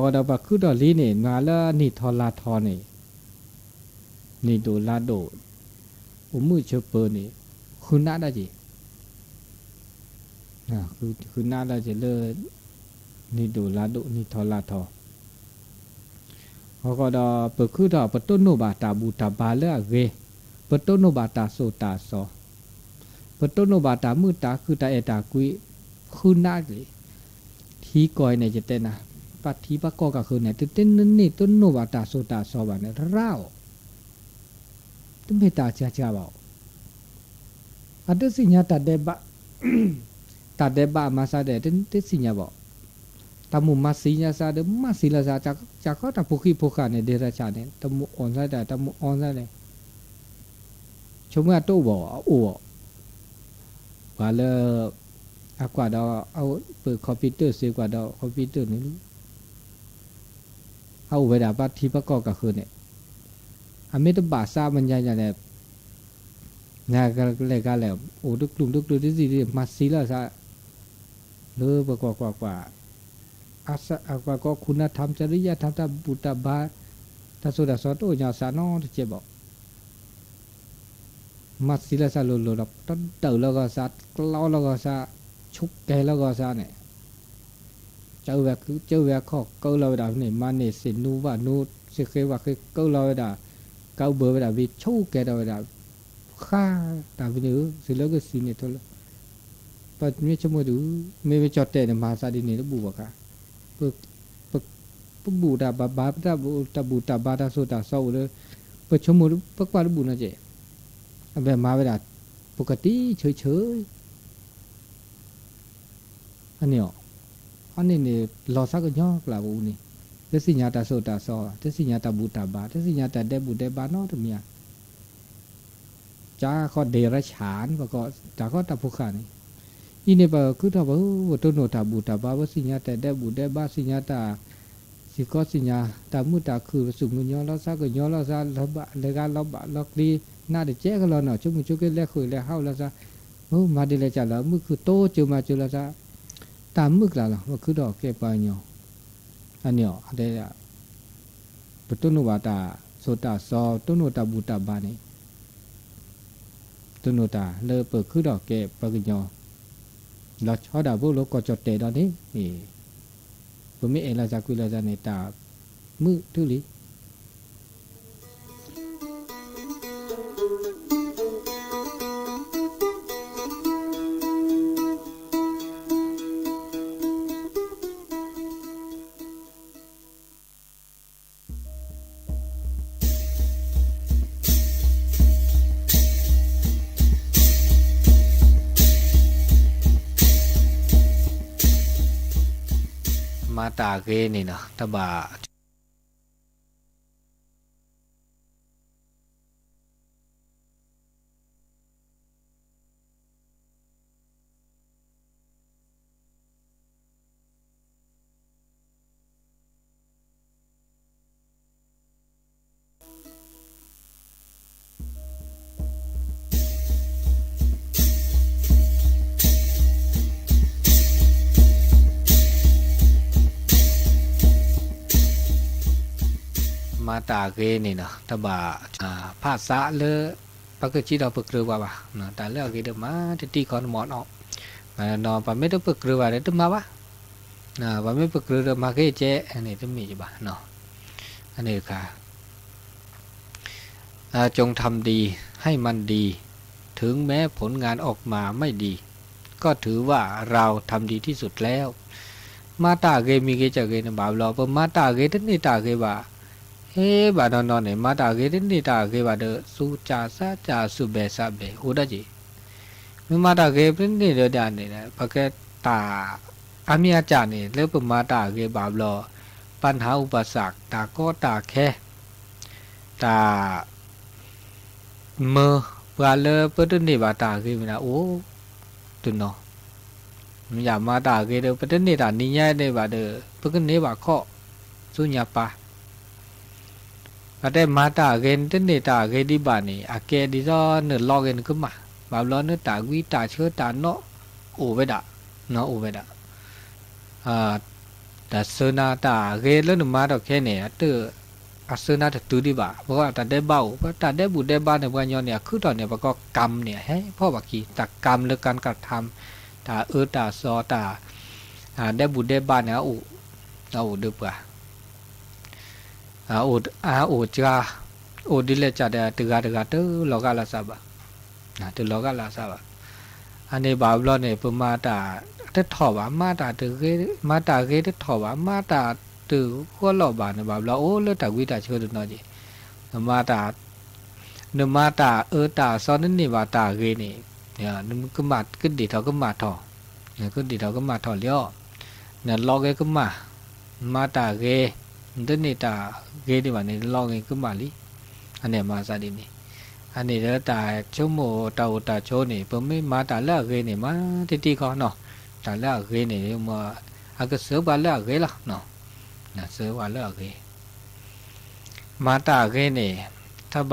ဒီးပှၤခုထီၣ်လံန့ၣ် မၤလၢနံၣ်ထီၣ်လါထီၣ်န့ၣ် နံၣ်ဒိၣ်လါဒိၣ် အိၣ်မုာ်ဆိးပၢၤန့ၣ် ဃုနးဒၣ်က့ၤ ဃုနးဒၣ်က့ၤလၢ နံၣ်ဒိၣ်လါဒိၣ် နံၣ်ထီၣ်လါထီၣ် ဃီဃီဒီး ပခုထီၣ် ပတိၢ်နီၣ်ဘၣ်တၢ်ဘူၣ်တၢ်ဘါလၢအဂ့ၤ, ပတိၢ်နီၣ်ဘၣ်တၢ်စိတၢ်စီ, ပတိၢ်နီၣ်ဘၣ်တၢ်မုာ်တၢ်ခုၣ်တၢ်အဲၣ်တၢ်ကွံ, ဃုနးက့ၤ ထံကီၢ်အံၤန့ၣ် ယတဲနၤ, ပထံပကီၢ်ကဃၢၤန့ၣ် တတန့ၢ်တိၢ်နီၣ်ဘၣ်တၢ်စိတၢ်စီဘၣ်န့ၣ် ရၣ်အီၤ တမ့ၢ်တၢ်ဆါဆါဘၣ်အီၤ, အတသ့ၣ်ညါတၢ်ဒဲးဘး, တၢ်ဒဲးဘးအမၤသးဒဲး တသ့ၣ်ညါဘၣ်အီၤ, တၢ်မိၣ်မၤသံညါသးဒီး မၤသံလီၤသး, ကၢ်ခီတၢ်ဖိဃံဖိဃာ်န့ၣ် ဒဲးရၣ်ဆၣ်န့ၣ် တၢ်မိၣ်အီၣ်သးဒၣ် တၢ်မိၣ်အီသးဒၣ် ဆိကမိၣ်အတအိၣ်ဘၣ်အီၤ အအိၣ်အီၤ, ပှၤလၢ အကွၢ်ဒီး ပ computer စ့ၢ်ကွၢ်ဒီး computer န့ၣ်လီၤ, အအိၣ်ဝဲဒၣ်ပထံပကီၢ်ကဃၢၤန့ၣ်, အမ့ၢ်တဘၣ်သးမညါညါန့ၣ် နလဲၤဂၤလဲၣ် အိၣ်တကျူၣ်တကျူၣ်တသံၣ်တသံၣ် မၤသံလီၤသး, လၢပကွၢ်ကွၢ်ကွၢ်, အကွၢ်ကီ ခုနထၢမ် စရိယထၢမ် တၢ်ဘူၣ်တၢ်ဘါ, တၢ်စိတၢ်စီတအိၣ်ညီသးနီတစဲးဘၣ်, မၤသံလီၤသးလိၤလိၤဒီး တဒၢးလီၤဂီၤသး ကျီလီၤဂီၤသး ဆိကဲလီၤဂီၤသးန့ၣ် ကၢဝဲ ကၢဝဲအခီၣ်ကၢလီၤဝဲဒၣ်န့ၣ် မၤန့ၢ်သ့ၣ်နူဘၣ်နူ စ့ဃ့ဝဲဃ့ကၢလီၤဝဲဒၣ်, ကးအူဘၢဝဲဒၣ် ဘ့ၣ်ဆိကဲထီၣ်ဝဲဒၣ်, ဃါတၢ်ဖဲန့ၣ်ဧၢ, စံးလၢကစံးန့ၣ်ထီလၢ ပမ့ၢ်ဆိကမိၣ်ဒုး, မ့ၢ်ပကၠီၣ်တဲာ်န့ၣ် မၤသးဒ်န့ၣ်တဘူၣ်ဘၣ်ခါ, ပ ပဘူၣ်တၢ်ဘၣ်ဘၣ် ပတၢ်ဘူၣ်တၢ်ဘါတၢ်စိၢ်တၢ်စီအိၣ်လၢ ပဆိကမိၣ်ပကွၢ်တဘူၣ်နီတကဲး, အဝဲမၤဝဲဒၣ် ပကတံၢ်ဆၢဆၢ အန့ၣ်အီၤ, အန့ၣ်န့ၣ် လီၤသးကညီၤကျါပူၤန့ၣ်, တသ့ၣ်ညါတၢ်စိၢ်တၢ်စီ, တသ့ၣ်ညါတၢ်ဘူၣ်တၢ်ဘါ, တသ့ၣ်ညါတၢ်ဒဲးဘူၣ်ဒဲးဘါနီတမံၤဧါ, ကၢဃီဒ့ရဆၣ်န့ၣ် ပကီး တၢ်ဃီတၢ်ဖိဃာ်န့ၣ်, အံၤန့ၣ်ပခုထီၣ်ပ ပတိၢ်နီၣ်တၢ်ဘူၣ်တၢ်ဘါ, ပသ့ၣ်ညါတၢ်ဒဲးဘူၣ်ဒဲးဘါ, သ့ၣ်ညါတၢ် စ့ၢ်ကီးသ့ၣ်ညါ တၢ်မုာ်တၢ်ခုၣ် ပသူၣ်ကညီၤလီၤသးကညီၤလီၤသး လၢဘၣ်လၢဂၤလီၤဘၣ်လီၤကျဲၤ နးတကဲကလီၤနီၤ, ဆိကမိၣ်ဆိက့ၤလဲၤဃုာ်လဲၤဟးအိၣ်လီၤသး, မၤဒ်လဲၣ်ကလီၤ မုာ်ခုၣ်တိစၢၤမၤစၢၤလီၤသး, တၢ်မုာ်ကျါလီၤ ပခုထီၣ်ကဲပှၤကညီ, အန့ၣ်အီၤ ပတိၢ်နီၣ်ဘၣ်တၢ်စိၢ်တၢ်စီ တိၢ်နီၣ်တၢ်ဘူၣ်တၢ်ဘါန့ၣ် တိၢ်နီၣ်တၢ်လၢပခုထီၣ်ကဲပှၤကညီ, လီၤဆီဒၣ်ဖိလၢကီၢ်ကၠီၣ်တဲာ်ဒီးန့ၣ်, ပမ့ၢ်အဲၣ်လီၤသးကွံလီၤသးန့ၣ် တၢ်မုာ်တုၤလံ မၤတၢ်ဂ့ၤန့ၣ်နီၤ တဘၣ် မၤတၢ်ဂ့ၤန့ၣ်နီၤ တဘၣ် ဖးသးလၢ ပကစံးထီၣ်ပကြၢးပှၤဘၣ်, တၢ်လၢအဂ့ၤဒီးမၤတထံၣ်ခီနမီၢ်နီၤ, ပမ့ၢ်တပကြၢးဘၣ်ဒီးတမၤဘၣ်, ပမ့ၢ်ပကြၢးဒီးမၤဂ့ၤကဲ န့ၣ်တမ့ၢ်ဘၣ်, အန့ၣ်တခါ จงทำดีให้มันดี ถึงแม้ผลงานออกมาไม่ดี ก็ถือว่าเราทำดีที่สุดแล้ว မၤတၢ်ဂ့ၤမံၤဂ့ၤကၢ်ဂ့ၤန့ၣ်ဘၣ်ဘျီ ပမၤတၢ်ဂ့ၤတန့ၢ်တၢ်ဂ့ၤဘၣ်, ဟ့ၣ်ဘၣ်နီၢ်နီၢ်န့ၣ် မၤတၢ်ဂ့ၤတန့ၢ်တၢ်ဂ့ၤဘၣ်ဒီး သူၣ်စၢ်သးစၢ် သူၣ်ဘဲၣ်သးဘဲၣ် အိၣ်ဒၣ်က့ၤ, မ့ၢ်မၤတၢ်ဂ့ၤတန့ၢ်ဒီးဒၣ်န့ၣ် ပကဲတၢ် အမ့ၢ်အကၢ်န့ၣ် လၢပမၤတၢ်ဂ့ၤဘၣ်ဘျီ ပှၤဟးအူပစၢ် တၢ်ကီတၢ်ခဲ တၢ် မၢပှၤလၢပတန့ၢ်ဘၣ်တၢ်ဂ့ၤမ့ၢ်ဒၣ်အိၣ်တနီၤ, မ့ၢ်ယမၤတၢ်ဂ့ၤဒီး ပတန့ၢ်တၢ်နံၤညါန့ၣ်ဘၣ်ဒီး ပကန့ၢ်ဘၣ်ခီၣ် ဆူညါပၢ် ပတဲမၤတၢ်ဂ့ၤ နတန့ၢ်တၢ်ဂ့ၤဒံးဘၣ်န့ၣ် အကဲဒ်သိးနလီဂ့ၤနကမၣ်, ဘၣ်ဘျီနတၢ်ဝံတၢ်ဆၢတၢ်နီၣ်အိၣ်ဝဲဒၣ်, နီၣ်အိၣ်ဝဲဒၣ် တၢ်စၢနၤတၢ်ဂ့ၤလၢနမၤထီၣ်ခဲန့ၣ် အစၢနၤတတုၤဒံးဘၣ်, ပှၤတၢ်ဒဲးဘးအိၣ်, ပှၤတၢ်ဒဲးဘူၣ်ဒဲးဘါန့ၣ် ပှၤကညီန့ၣ် အခုထီၣ်န့ၣ် ပကိးကၢမ်န့ၣ် ဟဲဖီၣ်ဘၣ်ခံ တၢ်ကၢမ်လၢကၢ်ကထၢမ်, တၢ်အၢတၢ်သီတၢ် ဒဲးဘူၣ်ဒဲးဘါန့ၣ် အအိၣ်, အအိၣ်ဒီးပှၤ အအိၣ်စှၤ, အိၣ်ဒ်လဲၣ်ကဒီး တဂၤတဂၤတလီၤဂာ်လီၤသးဘၣ်, တလီၤဂာ်လီၤသးဘၣ်. အန့ၣ်ဘၣ်ဘျီန့ၣ် ပမၤတၢ်တထီၣ်ဘၣ်, မၤတၢ်တဂ့ၤ, မၤတၢ်ဂ့ၤတထီၣ်ဘၣ်, မၤတၢ်တဂီၢ်လီၤဘၣ်န့ၣ် ဘၣ်ဘျီအိၣ်လၢတၢ်ဝံတၢ်ဆၢတနီၤက့ၤ, နမၤတၢ် နမၤတၢ်အၢတၢ်သီနန့ၢ်ဘၣ်တၢ်ဂ့ၤန့ၣ်, ကမၣ်ကဒ့ၣ်ထီၣ်ကမၣ်ထီၣ်, ကဒ့ၣ်ထီၣ်ကမၣ်ထီၣ်လံအီၤ, နလီဂ့ၤကမၣ်, မၤတၢ်ဂ့ၤ, နတန့ၢ်တၢ်ဂ့ၤဒံးဘၣ်န့ၣ် နလီဂ့ၤကမၣ်လံ. အန့ၣ်မၤသးဒ်န့ၣ်, အန့ၣ်လၢတၢ်ဆိကမိၣ်တၢ်အိၣ်တၢ်ဆိးန့ၣ် ပမ့ၢ်မၤတၢ်လၢအဂ့ၤန့ၣ် မၤတထံၣ်ခီနီၤ, တၢ်လၢအဂ့ၤန့ၣ် အကစၢၤပှၤလၢအဂ့ၤလီၤ, စၢၤပှၤလၢအဂ့ၤ မၤတၢ်ဂ့ၤန့ၣ် တဘၣ်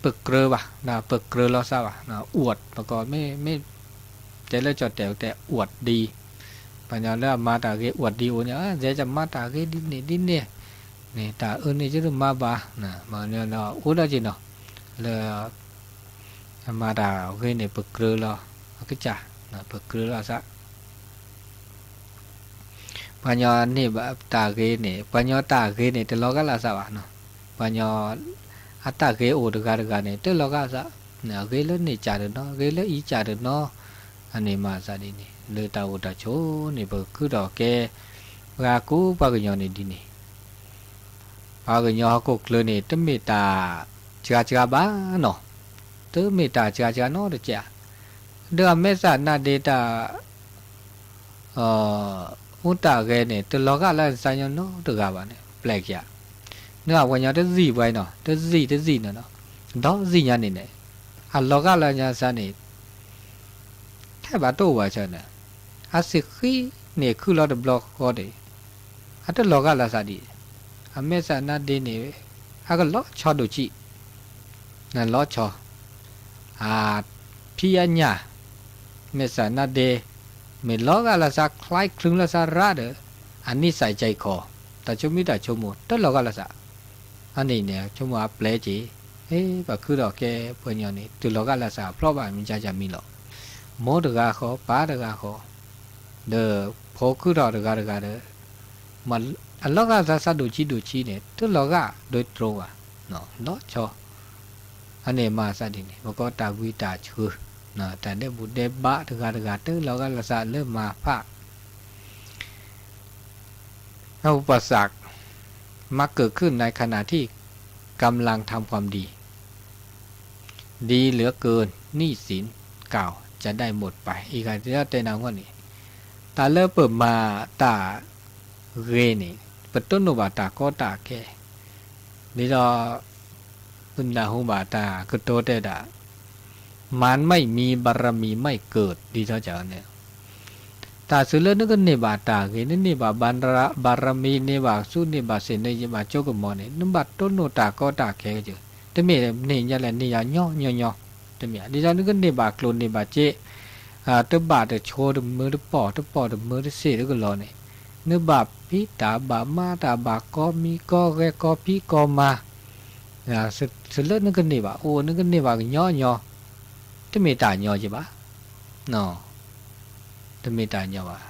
ပကြၢးဘၣ်, ပကြၢးလီၤသးဘၣ်, အူး ပကိးမ့ၢ်, မ့ၢ်တဲလၢကၠီၣ်တဲာ်တဲအူးဒံး, ပှၤကညီလၢအမၤတၢ်ဂ့ၤအူးဒံးအိၣ်န့ၣ်, ယဲယမၤတၢ်ဂ့ၤဒ်န့ၣ်ဒ်န့ၣ်, န့ၣ်တၢ်အၢန့ၣ်ယတမၤဘၣ်, မၤန့ၣ်အိၣ်ဒၣ်က့ၤနီၤ, လၢ မၤတၢ်ဂ့ၤန့ၣ် ပကြၢးလီၤအကစၢ်, ပကြၢးလီၤသး ပှၤကညီန့ၢ်ဘၣ်တၢ်ဂ့ၤန့ၣ်, ပှၤကညီတၢ်ဂ့ၤန့ၣ် တလီၤဂာ်လၢ်သးဘၣ်နီၤ, ပှၤကညီ အတၢ်ဂ့ၤအိၣ်တဂၤတဂၤန့ၣ် တလီၤဂာ်သး, ဂ့ၤလၢန့ၣ်ကးတနီၤ ဂ့ၤလၢအံၤကးတနီၤ, အန့ၣ်မၤသးဒ်န့ၣ် လၢတၢ်အိၣ်တၢ်ဆိးန့ၣ် ပကခုထီၣ်ကဲ ပှၤကူပှၤကညီန့ၣ်ဒ်န့ၣ် ပှၤကညီဟီၣ်ခိၣ်ချၢန့ၣ် တမ့ၢ်တၢ်စှၤစှၤဘၣ်နီၤ, တမ့ၢ်တၢ်စှၤစှၤနီတစဲး, ဒီးအမဲာ်သၣ်နါဒ့တၢ် အိၣ်တၢ်ဂဲၤန့ၣ် တလီၤဂာ်လၢသးညီနီတဂၤဘၣ်န့ၣ် ပျဲကယၤ, နပှၤကညီတသံၣ်ပှၤနီၤ တသံၣ်တသံၣ်န့ၣ်နီၤ, ဒီးသံၣ်ညါန့ၣ်န့ၣ် အလီၤဂာ်လၢညါသးန့ၣ် ထဲဘၣ်တအိၣ်ဘၣ်ဆၣ်န့ၣ် အစ့ၢ်ဃံန့ၣ်ခုလီၤတဘျီဃီန့ၣ် အတလီၤဂာ်လၢသးဒံး, အမဲာ်သၣ်နါဒ့န့ၣ် အကလီၤဆီဒိၣ်ကံ နလီၤဆီ, အဖံးအညၣ် မဲာ်သၣ်နါဒ့ မ့ၢ်လီၤဂာ်လၢသး ချဲချုးလၢသးရၣ်ဒီး အနံၣ်သးကဲခီ, တၢ်ဆိမံတၢ်ဆိကမိၣ် တလီၤဂာ်လၢသး, အန့ၣ်န့ၣ် ဆိကမိၣ်အပျဲက့ၤ, ပှၤခုထီၣ်ကဲပှၤကညီန့ၣ် တလီၤဂာ်လၢသးဖျီဘၣ်မ့ၢ်ကၢ်ကၢ်မံလီၤ, မိၢ်တဂၤဃီ ပၢ်တဂၤဃီ, ဒီးဖိခုထီၣ်တဂၤတဂၤဒီး အလီၤဂာ်သးသးဒိၣ်ကံဒိၣ်ကံန့ၣ် တလီၤဂာ်ဒိတြိဘၣ်, လီၤဆီ, အန့ၣ်မၤသးဒ်န့ၣ် ပကိးတၢ်ဝံတၢ်ဆှၢ, တၢ်ဒဲးဘူၣ်ဒဲးဘးတဂၤတဂၤ တလီၤဂာ်လၢသးလၢမၤဖး อุปสรรค มักเกิดขึ้นในขณะที่กำลังทำความดี ดีเหลือเกิน หนี้สินเก่าจะได้หมดไป အံၤဂၤတဲနၤဂီၢ်န့ၣ် တၢ်လၢပမၤတၢ်ဂ့ၤန့ၣ် ပတိၢ်နီၣ်ဘၣ်တၢ်ကီတၢ်ခဲ, ဒ်သိး ပနၢ်ဟူဘၣ်တၢ်ကတိၤတဲဒၣ် မၤမံမံ ဘၣ်ရမံမံကၢၢ် ဒ်သိးန့ၣ် တၢ်စၢၤလၢနကန့ၢ်ဘၣ်တၢ်ဂ့ၤ နန့ၢ်ဘၣ်ဘၣ်ရမံ န့ၢ်ဘၣ်ဆူန့ၢ်ဘၣ်စ့ၣ် န့ၢ်ဘၣ်ကၠိကမီၤန့ၣ် နဘၣ်တိၢ်နီၣ်တၢ်ကီတၢ်ခဲက့ၤ, တမ့ၢ်န့ၢ်ညါလဲၣ်န့ၢ်ယၤညီညီညီ, တမ့ၢ် ဒ်သိးနကန့ၢ်ဘၣ်ကျိၣ်န့ၢ်ဘၣ်စ့ တဘၣ်တဆိတမၢတပီၢ် တပီၢ်တမၢတစ့ၣ်တကလီၤန့ၣ်, နဘၣ်ဖံးတၢ်ဘၣ်မၤတၢ်ဘၣ်ကီမံကီဂဲၤကီဖံးကီမၤ စၢၤလၢနကန့ၢ်ဘၣ်အိၣ် နကန့ၢ်ဘၣ်ကညီညီ, တမ့ၢ်တၢ်ညီက့ၤဘၣ်, တမ့ၢ်တၢ်ညီဘၣ်,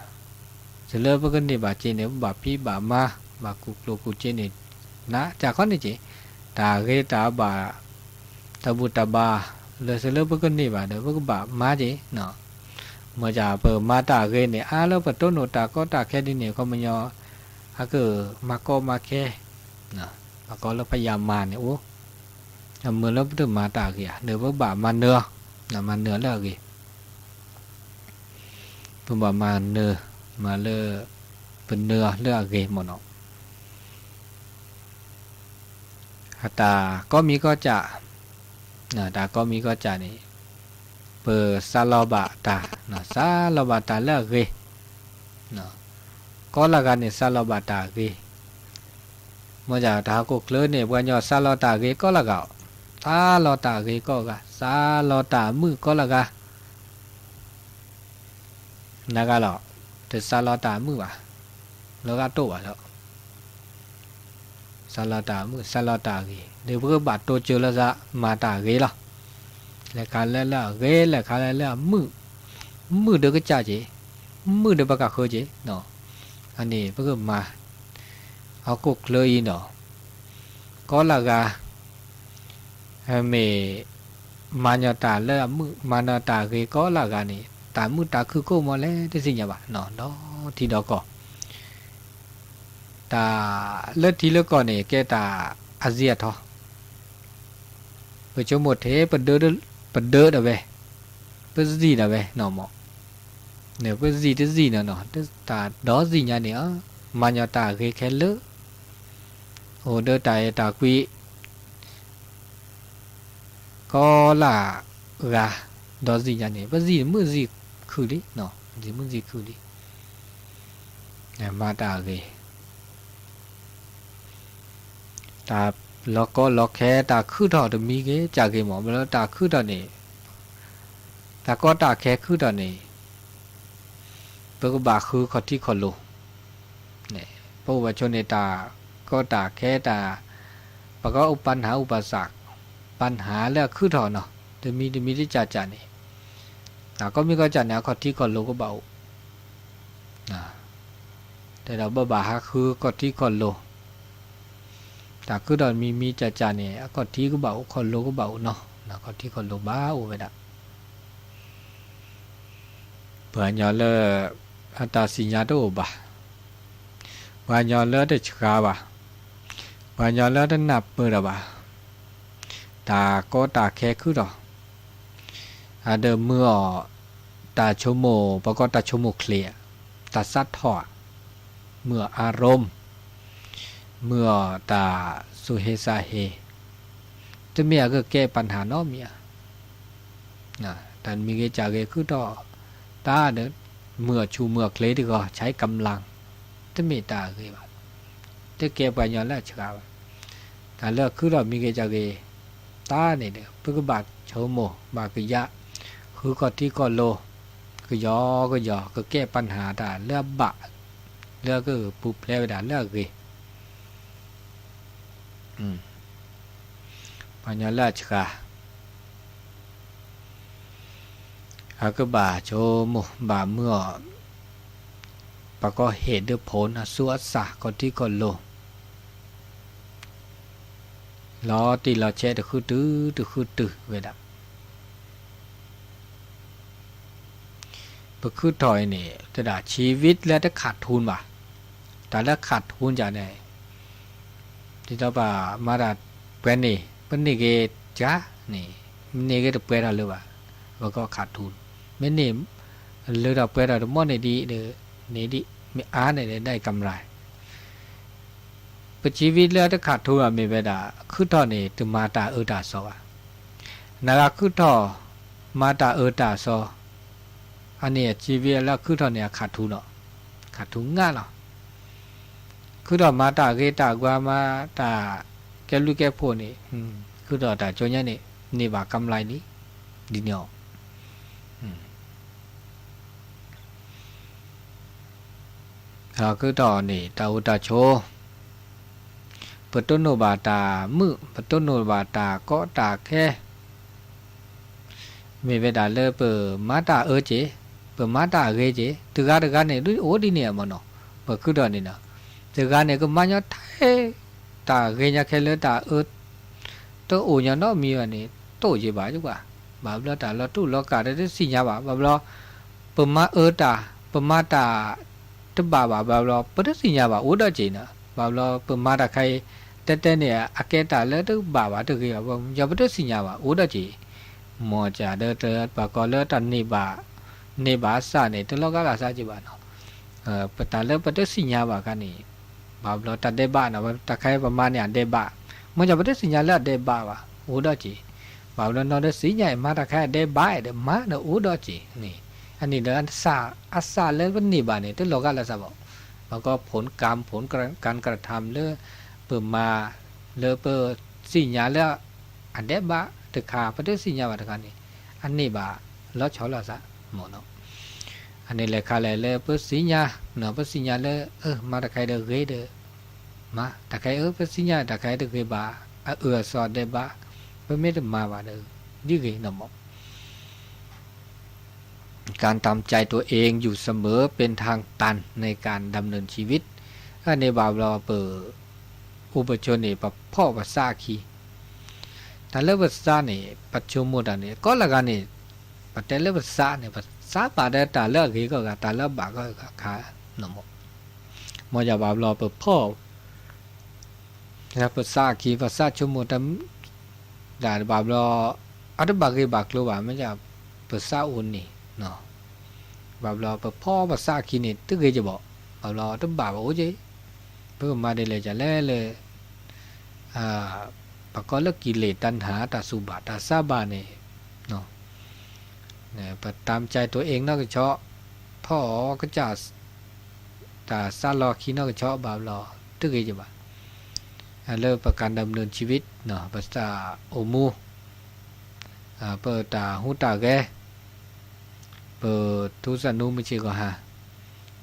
စၢၤလၢပကန့ၢ်ဘၣ်စ့န့ၣ် ပဘၣ်ဖံးဘၣ်မၤ ဘၣ်ကူၣ်ကျိၣ်ကူၣ်စ့န့ၣ်, နတၢ်ခီန့ၣ်က့ၤ, တၢ်ဂ့ၤတၢ်ဘၣ်, တၢ်ဘူၣ်တၢ်ဘါ, လၢစၢၤလၢပကန့ၢ်ဘၣ်ဒီး ပကဘၣ်မၤက့ၤ, မ့ၢ်ဒ်ပမၤတၢ်ဂ့ၤန့ၣ် အါလၢပတိၢ်နီၣ်တၢ်ကီတၢ်ခဲဒ်န့ၣ် ခီပညီ အကမၤကီမၤခဲ, မၤကီလၢဖယၤမၤန့ၣ်အိၣ်, အမ့ၢ်လၢပတမၤတၢ်ဂ့ၤဧါ ဒီးပကဘၣ်မၤနၢၤအီၤ, မၤနၢၤအီၤလၢအဂ့ၤ, ပဘၣ်မၤနၢၤ, မၤလၢ ပနၢၤအီၤလၢအဂ့ၤမ့ၢ်နီၤ, အတၢ်ကီမံၤကီၢ်စၢ်, တၢ်ကီမံၤကီၢ်စၢ်န့ၣ် ပစးလီၤဘၣ်တၢ်, စးလီၤဘၣ်တၢ်လၢအဂ့ၤ, ကီလၢဂၤန့ၣ် စးလီၤဘၣ်တၢ်ဂ့ၤ, မ့ၢ်ဒ်တၢ်ဟီၣ်ခိၣ်ချၢန့ၣ် ပှၤကညီစးလီၤတၢ်ဂ့ၤကီလၢဂၤ, စးလီၤတၢ်ဂ့ၤကီလၢဂၤ, စးလီၤတၢ်အမုာ်ကီလၢဂၤ နဂၤလီၤ, တစးလီၤတၢ်အမုာ်ဘၣ်, လီၤဂာ်တိၢ်ဘၣ်လီၤ, စးလီၤတၢ်အမုာ် စးလီၤတၢ်အဂ့ၤ ဒီးပကဘၣ်တိစၢၤလၢသး မၤတၢ်အဂ့ၤလီၤ, လဲၤခးလဲၤလၢအဂ့ၤ လဲၤခးလဲၤလၢအမုာ်, မုာ်ဒီးကစၢ်က့ၤ, မုာ်ဒီးပကဃၢက့ၤ, အန့ၣ်ပကမၤ, ဟီၣ်ခိၣ်ချၢအံၤနီၤ, ကီလၢဂၤ မ့ၢ် မၤညီတၢ်လၢအမုာ် မၤညီတၢ်ဂ့ၤကီလၢဂၤန့ၣ် တၢ်မုာ်တၢ်ခုၣ်ကိးမီၤလဲၣ်တသ့ၣ်ညါဘၣ်, ဒီးထံဒီးကီၢ်, တၢ်လၢထံလၢကီၢ်န့ၣ် ကဲတၢ်အစံးအထီ, ပဆိကမိၣ်ထဲ ပဒၢတဝဲ, ပစံးတဝဲနီၤမး, ပစံးတစံးနီၤနီၤ တၢ်ဒီစံးညါန့ၣ် မၤညီတၢ်ဂ့ၤခဲလၢာ်, အိၣ်ဒီးတၢ်အဲၣ်တၢ်ကွံ ကီလၢဂၤ ဒီစံးညါန့ၣ် ပစံးမုာ်စံးခုၣ်လံ, ပစံးမုာ်စံးခုၣ်လံ, မၤတၢ်ဂ့ၤ, တၢ်လီၤကီလီၤခဲ တၢ်ခုၣ်ထီၣ်တမံၤဂ့ၤ ကၢ်ဂ့ၤမး မ့ၢ်လၢတၢ်ခုၣ်ထီၣ်န့ၣ်, တၢ်ကီတၢ်ခဲခုၣ်ထီၣ်န့ၣ် ပကဘၣ်ဃုခီၣ်ထံးခီၣ်လိၤ, ပအိၣ်ဘၣ်ဆိန့ၣ် တၢ်ကီတၢ်ခဲတၢ်, ပကအိၣ်ပၢဟၣ်အိၣ်ပၢသး, ပၢဟၣ်လၢအခုၣ်ထီၣ်နီၤ တမံၤတမံၤတကၢ်ကၢ်န့ၣ်, တၢ်ကီမံၤကီၢ်ကၢ်န့ၣ် အခီၣ်ထံးခီၣ်လိၤကဘၣ်အိၣ်, တဲဒီးပဘၣ်ဟးဃုခီၣ်ထံးခီၣ်လိၤ, တၢ်ခုထီၣ်မံၤမံၤကၢ်ကၢ်န့ၣ် အခီၣ်ထံးကဘၣ်အိၣ် ခီၣ်လိကဘၣ်အိၣ်နီၤ, ခီၣ်ထံးခီၣ်လိဘၣ်အိၣ်ဝဲဒၣ်. ပှၤကညီလၢ အတၢ်စံၣ်ညါတအိၣ်ဘၣ်, ပှၤကညီလၢတဆှးဘၣ်, ပှၤကညီလၢတနၢ်ပၢၢ်တၢ်ဘၣ်, တၢ်ကီတၢ်ခဲခုထီၣ် အဒီးမုၢ်အီၣ်တၢ်ဆိကမိၣ် ပှၤကိးတၢ်ဆိကမိၣ်ချ့ဧါ, တၢ်စးထီၣ်ဧါ, မုၢ်အီၣ်အါရူမ်, မုၢ်အီၣ်တၢ်သူၣ်ဟ့သးဟ့, တမ့ၢ်အကကဲပၣ်နၢ်နီတမံၤဧါ. တၢ်မံၤဂ့ၤကၢ်ဂ့ၤခုထီၣ် တၢ်ဒီး မုၢ်အီၣ်ဆူၣ်မုၢ်အီၣ်ချ့တဂီၤ ဆဲးကမျၢၢ် တမ့ၢ်တၢ်အဂ့ၤဘၣ်, တကဲပှၤကညီလၢအဆှးဘၣ်. တၢ်လၢအခုထီၣ်မံၤဂ့ၤကၢ်ဂ့ၤ တၢ်န့ၣ်ဒီး ပကဘၣ်ဆိကမိၣ်ဘၣ်ကယၢ် ဃုခီၣ်ထံးခီၣ်လိ ကယီကယီ ကကဲပၣ်နၢ်တၢ်လၢအဘၣ် လၢအကပူၤဖျဲးဝဲဒၣ်လၢအဂ့ၤ ပှၤကညီလၢအဆှး အကဘၣ်ဆိကမိၣ်ဘၣ်မုၢ်အီၣ် ပှၤကိးဟ့ၣ်ဒုးဖိနၢ်ဆူအစၢ်ခီၣ်ထံးခီၣ်လိ လီၤတံၢ်လီၤဆဲးတဃုတုၤတဃုတုၤဝဲဒၣ်. ပခုထီၣ်အံၤန့ၣ် တဒၣ်ဆံးဝံလၢတခးထူဘၣ်, တၢ်လၢခးထူကန့ၣ် ဒ်သိးပမၤတၢ်ပှဲၤန့ၣ် ပန့ၢ်က့ၤကန့ၣ် မ့ၢ်န့ၢ်က့ၤတပှဲၤထီၣ်လၢၤဘၣ်, ပကီခးထူ, မ့ၢ်န့ၢ်လၢထီၣ်ပှဲၤထီၣ်တမီၢ်န့ၣ်ဒ် န့ၣ်ဒ် မ့ၢ်အါန့ၣ်ဒ်ကမျၢၢ် ပဆံးဝံလၢတခးထူဘၣ်မ့ၢ်ဝဲဒၣ် ခုထီၣ်န့ၣ် တမၤတၢ်အၢတၢ်သီဘၣ်. နဂၤခုထီၣ် မၤတၢ်အၢတၢ်သီ အန့ၣ်အဆံးဝံလၢခုထီၣ်န့ၣ် အခးထူလီၤ, ခးထူငါလီၤ. ခုထီၣ်မၤတၢ်ဂ့ၤတၢ်ဝါ မၤတၢ်ကဲဘျုးကဲဖှိၣ်န့ၣ် ခုထီၣ်တၢ်ကၠိညါန့ၣ် န့ၢ်ဘၣ်ကမျၢၢ်လံ, ဒ်န့ၣ်အီၤ ခုထီၣ်န့ၣ် တၢ်အိၣ်တၢ်ဆိး ပတိၢ်နီၣ်ဘၣ်တၢ်မုာ် ပတိၢ်နီၣ်ဘၣ်တၢ်ကီတၢ်ခဲ မ့ၢ်ဝဲဒၣ်လၢပမၤတၢ်အၢက့ၤ ပမၤတၢ်အဂ့ၤက့ၤ တဂၤတဂၤန့ၣ် အိၣ်ဒ်န့ၣ်အမ့ၢ်နီၤ, ပခုထီၣ်န့ၣ်နီၤ တဂၤန့ၣ် ကမၤညီထဲ တၢ်ဂ့ၤညါခဲလၢာ်တၢ်အၢ တအိၣ်ညီနီတမံၤဘၣ်န့ၣ် တအိၣ်က့ၤဘၣ်က့ၤ, ဘၣ်ဘျီတၢ်လီၤတူာ်လီၤကာ်ဒီးတသ့ၣ်ညါဘၣ်, ဘၣ်ဘျီ ပမၤအၢတၢ် ပမၤတၢ်တဘၣ်ဘၣ်, ဘၣ်ဘျီ ပတသ့ၣ်ညါဘၣ် အိၣ်ဒီးက့ၤနီၤ, ဘၣ်ဘျီ ပမၤတၢ်ခါအံၤ တဲတဲန့ၣ် အကဲတၢ်လၢတဘၣ်ဘၣ်တဂ့ၤဘၣ်, ယပတသ့ၣ်ညါဘၣ် အိၣ်ဒီးက့ၤ, မ်ကဒီးပှၤကိးလၢတၢ်န့ၢ်ဘၣ် န့ၢ်ဘၣ်အသးန့ၣ် တလီၤဂာ်လၢ်သးက့ၤဘၣ်နီၤ, ပတၢ်လၢပတသ့ၣ်ညါဘၣ်ခါန့ၣ် ဘၣ်ဘျီတၢ်ဒဲးဘးနီၤ, တၢ်ခါအံၤပမၤန့ၣ်အဒဲးဘး, မ်ကဒီးပတသ့ၣ်ညါလၢအဒဲးဘးဘၣ် အိၣ်ဒီးက့ၤ, ဘၣ်ဘျီနီၢ်ဒီးသ့ၣ်ညါအံၤ မၤတၢ်ခါအံၤအဒဲးဘးဒီး မၤဒီးအိၣ်ဒီးက့ၤန့ၣ်, အန့ၣ်ဒီး အသးလၢပန့ၢ်ဘၣ်န့ၣ် တလီၤဂာ်လၢ်သးဘၣ်, ဘၣ်ကီး ผลกรรม ผลการกระทำ လၢပမၤ လၢပသ့ၣ်ညါလၢအဒဲးဘးတခါ ပတသ့ၣ်ညါဘၣ်တခါန့ၣ် အန့ၢ်ဘၣ်လီၤဆီလိာ်သးမ့ၢ်နီၤ, အန့ၣ်လဲၣ်ခါလဲၣ်လၢပသ့ၣ်ညါ, ပသ့ၣ်ညါလၢ မၤတၢ်ခါအံၤဒီးဂ့ၤဒီး မၤတၢ်ခါအံၤ ပသ့ၣ်ညါတၢ်ခါအံၤတဂ့ၤဘၣ်, အအၢအသီဒဲးဘး, ပမ့ၢ်တမၤဘၣ်ဒီး ဒ်ဂ့ၤနီၤမ့ၢ် การตามใจตัวเองอยู่เสมอเป็นทางตันในการดำเนินชีวิต အန့ၣ်ဘၣ်ဘျီပ အိၣ်ပဆိးန့ၣ် ပဖီၣ်ပသးအခံ, တၢ်လၢပသးန့ၣ် ပဆိကမိၣ်တၢ်န့ၣ် ကိးလၢဂၤန့ၣ် ပတဲလၢပသးန့ၣ် ပသးဘၣ်ဒီးတၢ်လၢအဂ့ၤကီၢ်ဂၤ တၢ်လၢအဘၣ်ကီၢ်ဂၤခါ, မ်ယဘၣ်ဘျီပဖီၣ် ပသးအခံ ပသးဆိကမိၣ်တၢ် ဒၣ်ဘၣ်ဘျီ အတဘၣ်ဂ့ၤဘၣ်ကျိၤဘၣ် မ့ၢ် ပသးအိၣ်န့ၣ် ဘၣ်ဘျီပဖီၣ်ပသးအခံန့ၣ် တဂ့ၤက့ၤဘၣ်, ဘၣ်ဘျီတဘၣ်ဘၣ်အိၣ်က့ၤ, ပကမၤဒ်လဲၣ်ဒ်လဲၣ်လၢ ပကိးလၢ กิเลส တၢ်နၢ် တၢ်သူၣ်ဘၣ်တၢ်သးဘၣ်န့ၣ် ပတၢ်မၤစၢၤတအိၣ်အံၤနီၢ်ကဆီ, ဖီၣ်အီၤကစၢ် တၢ်သးလီၢ်ခံနီၢ်ကဆီဘၣ်ဘျီ တဂ့ၤက့ၤဘၣ်, လၢပကၤဒၢမ်နၢၣ်ဆံဝံး ပသးအိၣ်မူ ပတၢ်ဟူးတၢ်ဂဲၤ ပထူသနူမုၢ်ဆ့ၣ်ဂီၤဟါ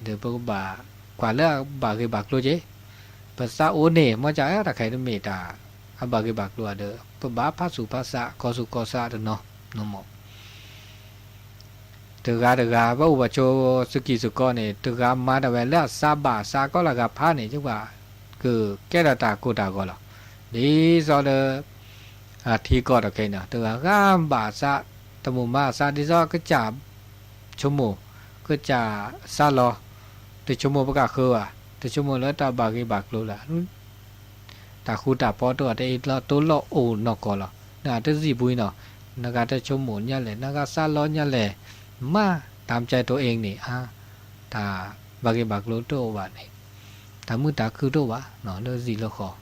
ဒီးပကဘၣ်ကွၢ်လၢအဘၣ်ဂ့ၤဘၣ်ကျိၤက့ၤ, ပသးအိၣ်န့ၣ် မ့ၢ်ကၢ်တၢ်ခဲအံၤတမ့ၢ်တၢ်အဘၣ်ဂ့ၤဘၣ်ကျိၤဒီး ပဘၣ်ဖးသူၣ်ဖးသး ကီသူၣ်ကီသးတနီၤနီၤမး တဂၤတဂၤ ပအိၣ်ဘၣ်ဆိးသကံၢ်သကီန့ၣ် တဂၤမၤတၢ်ဝဲလၢအသးဘၣ်အသးကီးလၢဂၤဖးန့ၣ် ယကဘၣ်ကကဲထီၣ်တၢ်ကိၢ်တၢ်ဂီၤလီၤ. ဒ်သိးလၢ ထံကီၢ်တခဲအံၤန့ၣ် တဂၤဂၤဘၣ်အသး, တမုာ်မၤအသးဒ်သိးကစၢ် ဆိကမိၣ်, ကစၢ်စးလီၤ, တဆိကမိၣ်ပကဃၢၤဘၣ်, တဆိကမိၣ်လၢတၢ်ဘၣ်ဂ့ၤဘၣ်ကျိၤလၢ တၢ်ဃူတၢ်ဖိးတအိၣ် တအ့ၣ်လီၤတိလီၤအိၣ်နီၢ်ကီၢ်လီၤ. နတစံၣ်ပှံၤနီၤ, နဂၤတဆိကမိၣ်ညါလဲၣ်, နဂၤစးလီၤညါလဲၣ်, မၤတၢ်မကၢၤတအိၣ်အ့ၣ်န့ၣ် အါ, တၢ်ဘၣ်ဂ့ၤဘၣ်ကျိၤတအိၣ်ဘၣ်န့ၣ်, တၢ်မုာ်တၢ်ခုၣ်တအိၣ်ဘၣ် လၢစံၣ်လၢ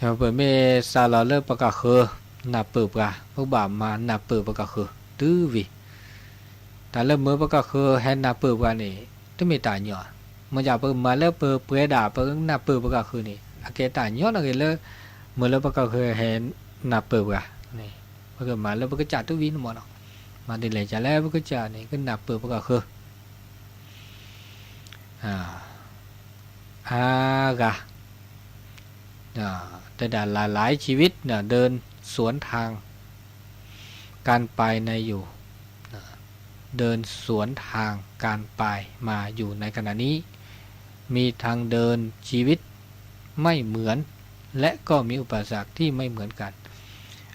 ဃီ ပမ့ၢ်စးလီၤလၢပကဃၢၤ နၢ်ပၢၢ်ပှၤ, ပကဘၣ်မၤနၢ်ပၢၢ်ပကဃၢၤ တုၤဝံၤ, တၢ်လၢမၢပကဃၢၤဟဲနၢ်ပၢၢ်ပှၤန့ၣ် တမ့ၢ်တၢ်ညီ, မ့ၢ်ဒ်ပမၤလၢပပှဲၤဒၣ် ပနၢ်ပၢၢ်ပကဃၢၤန့ၣ် အကဲတၢ်ညီနဂ့ၤလၢ မၢလၢပကဃၢၤဟဲနၢ်ပၢၢ်ပှၤ, ပကမၤလၢပကစၢ်တုၤဝံၤန့ၣ်မ့ၢ်နီၤ, မၤဒ်လဲၣ်ကလဲၣ်ပကစၢ်န့ၣ် ကနၢ်ပၢၢ်ပကဃၢၤ အါဂၤ, တဲဒၣ် หลายๆ ชีวิต เดินสวนทางกันไปในอยู่ เดินสวนทางกันไปมาอยู่ในขณะนี้ มีทางเดินชีวิตไม่เหมือน และก็มีอุปสรรคที่ไม่เหมือนกัน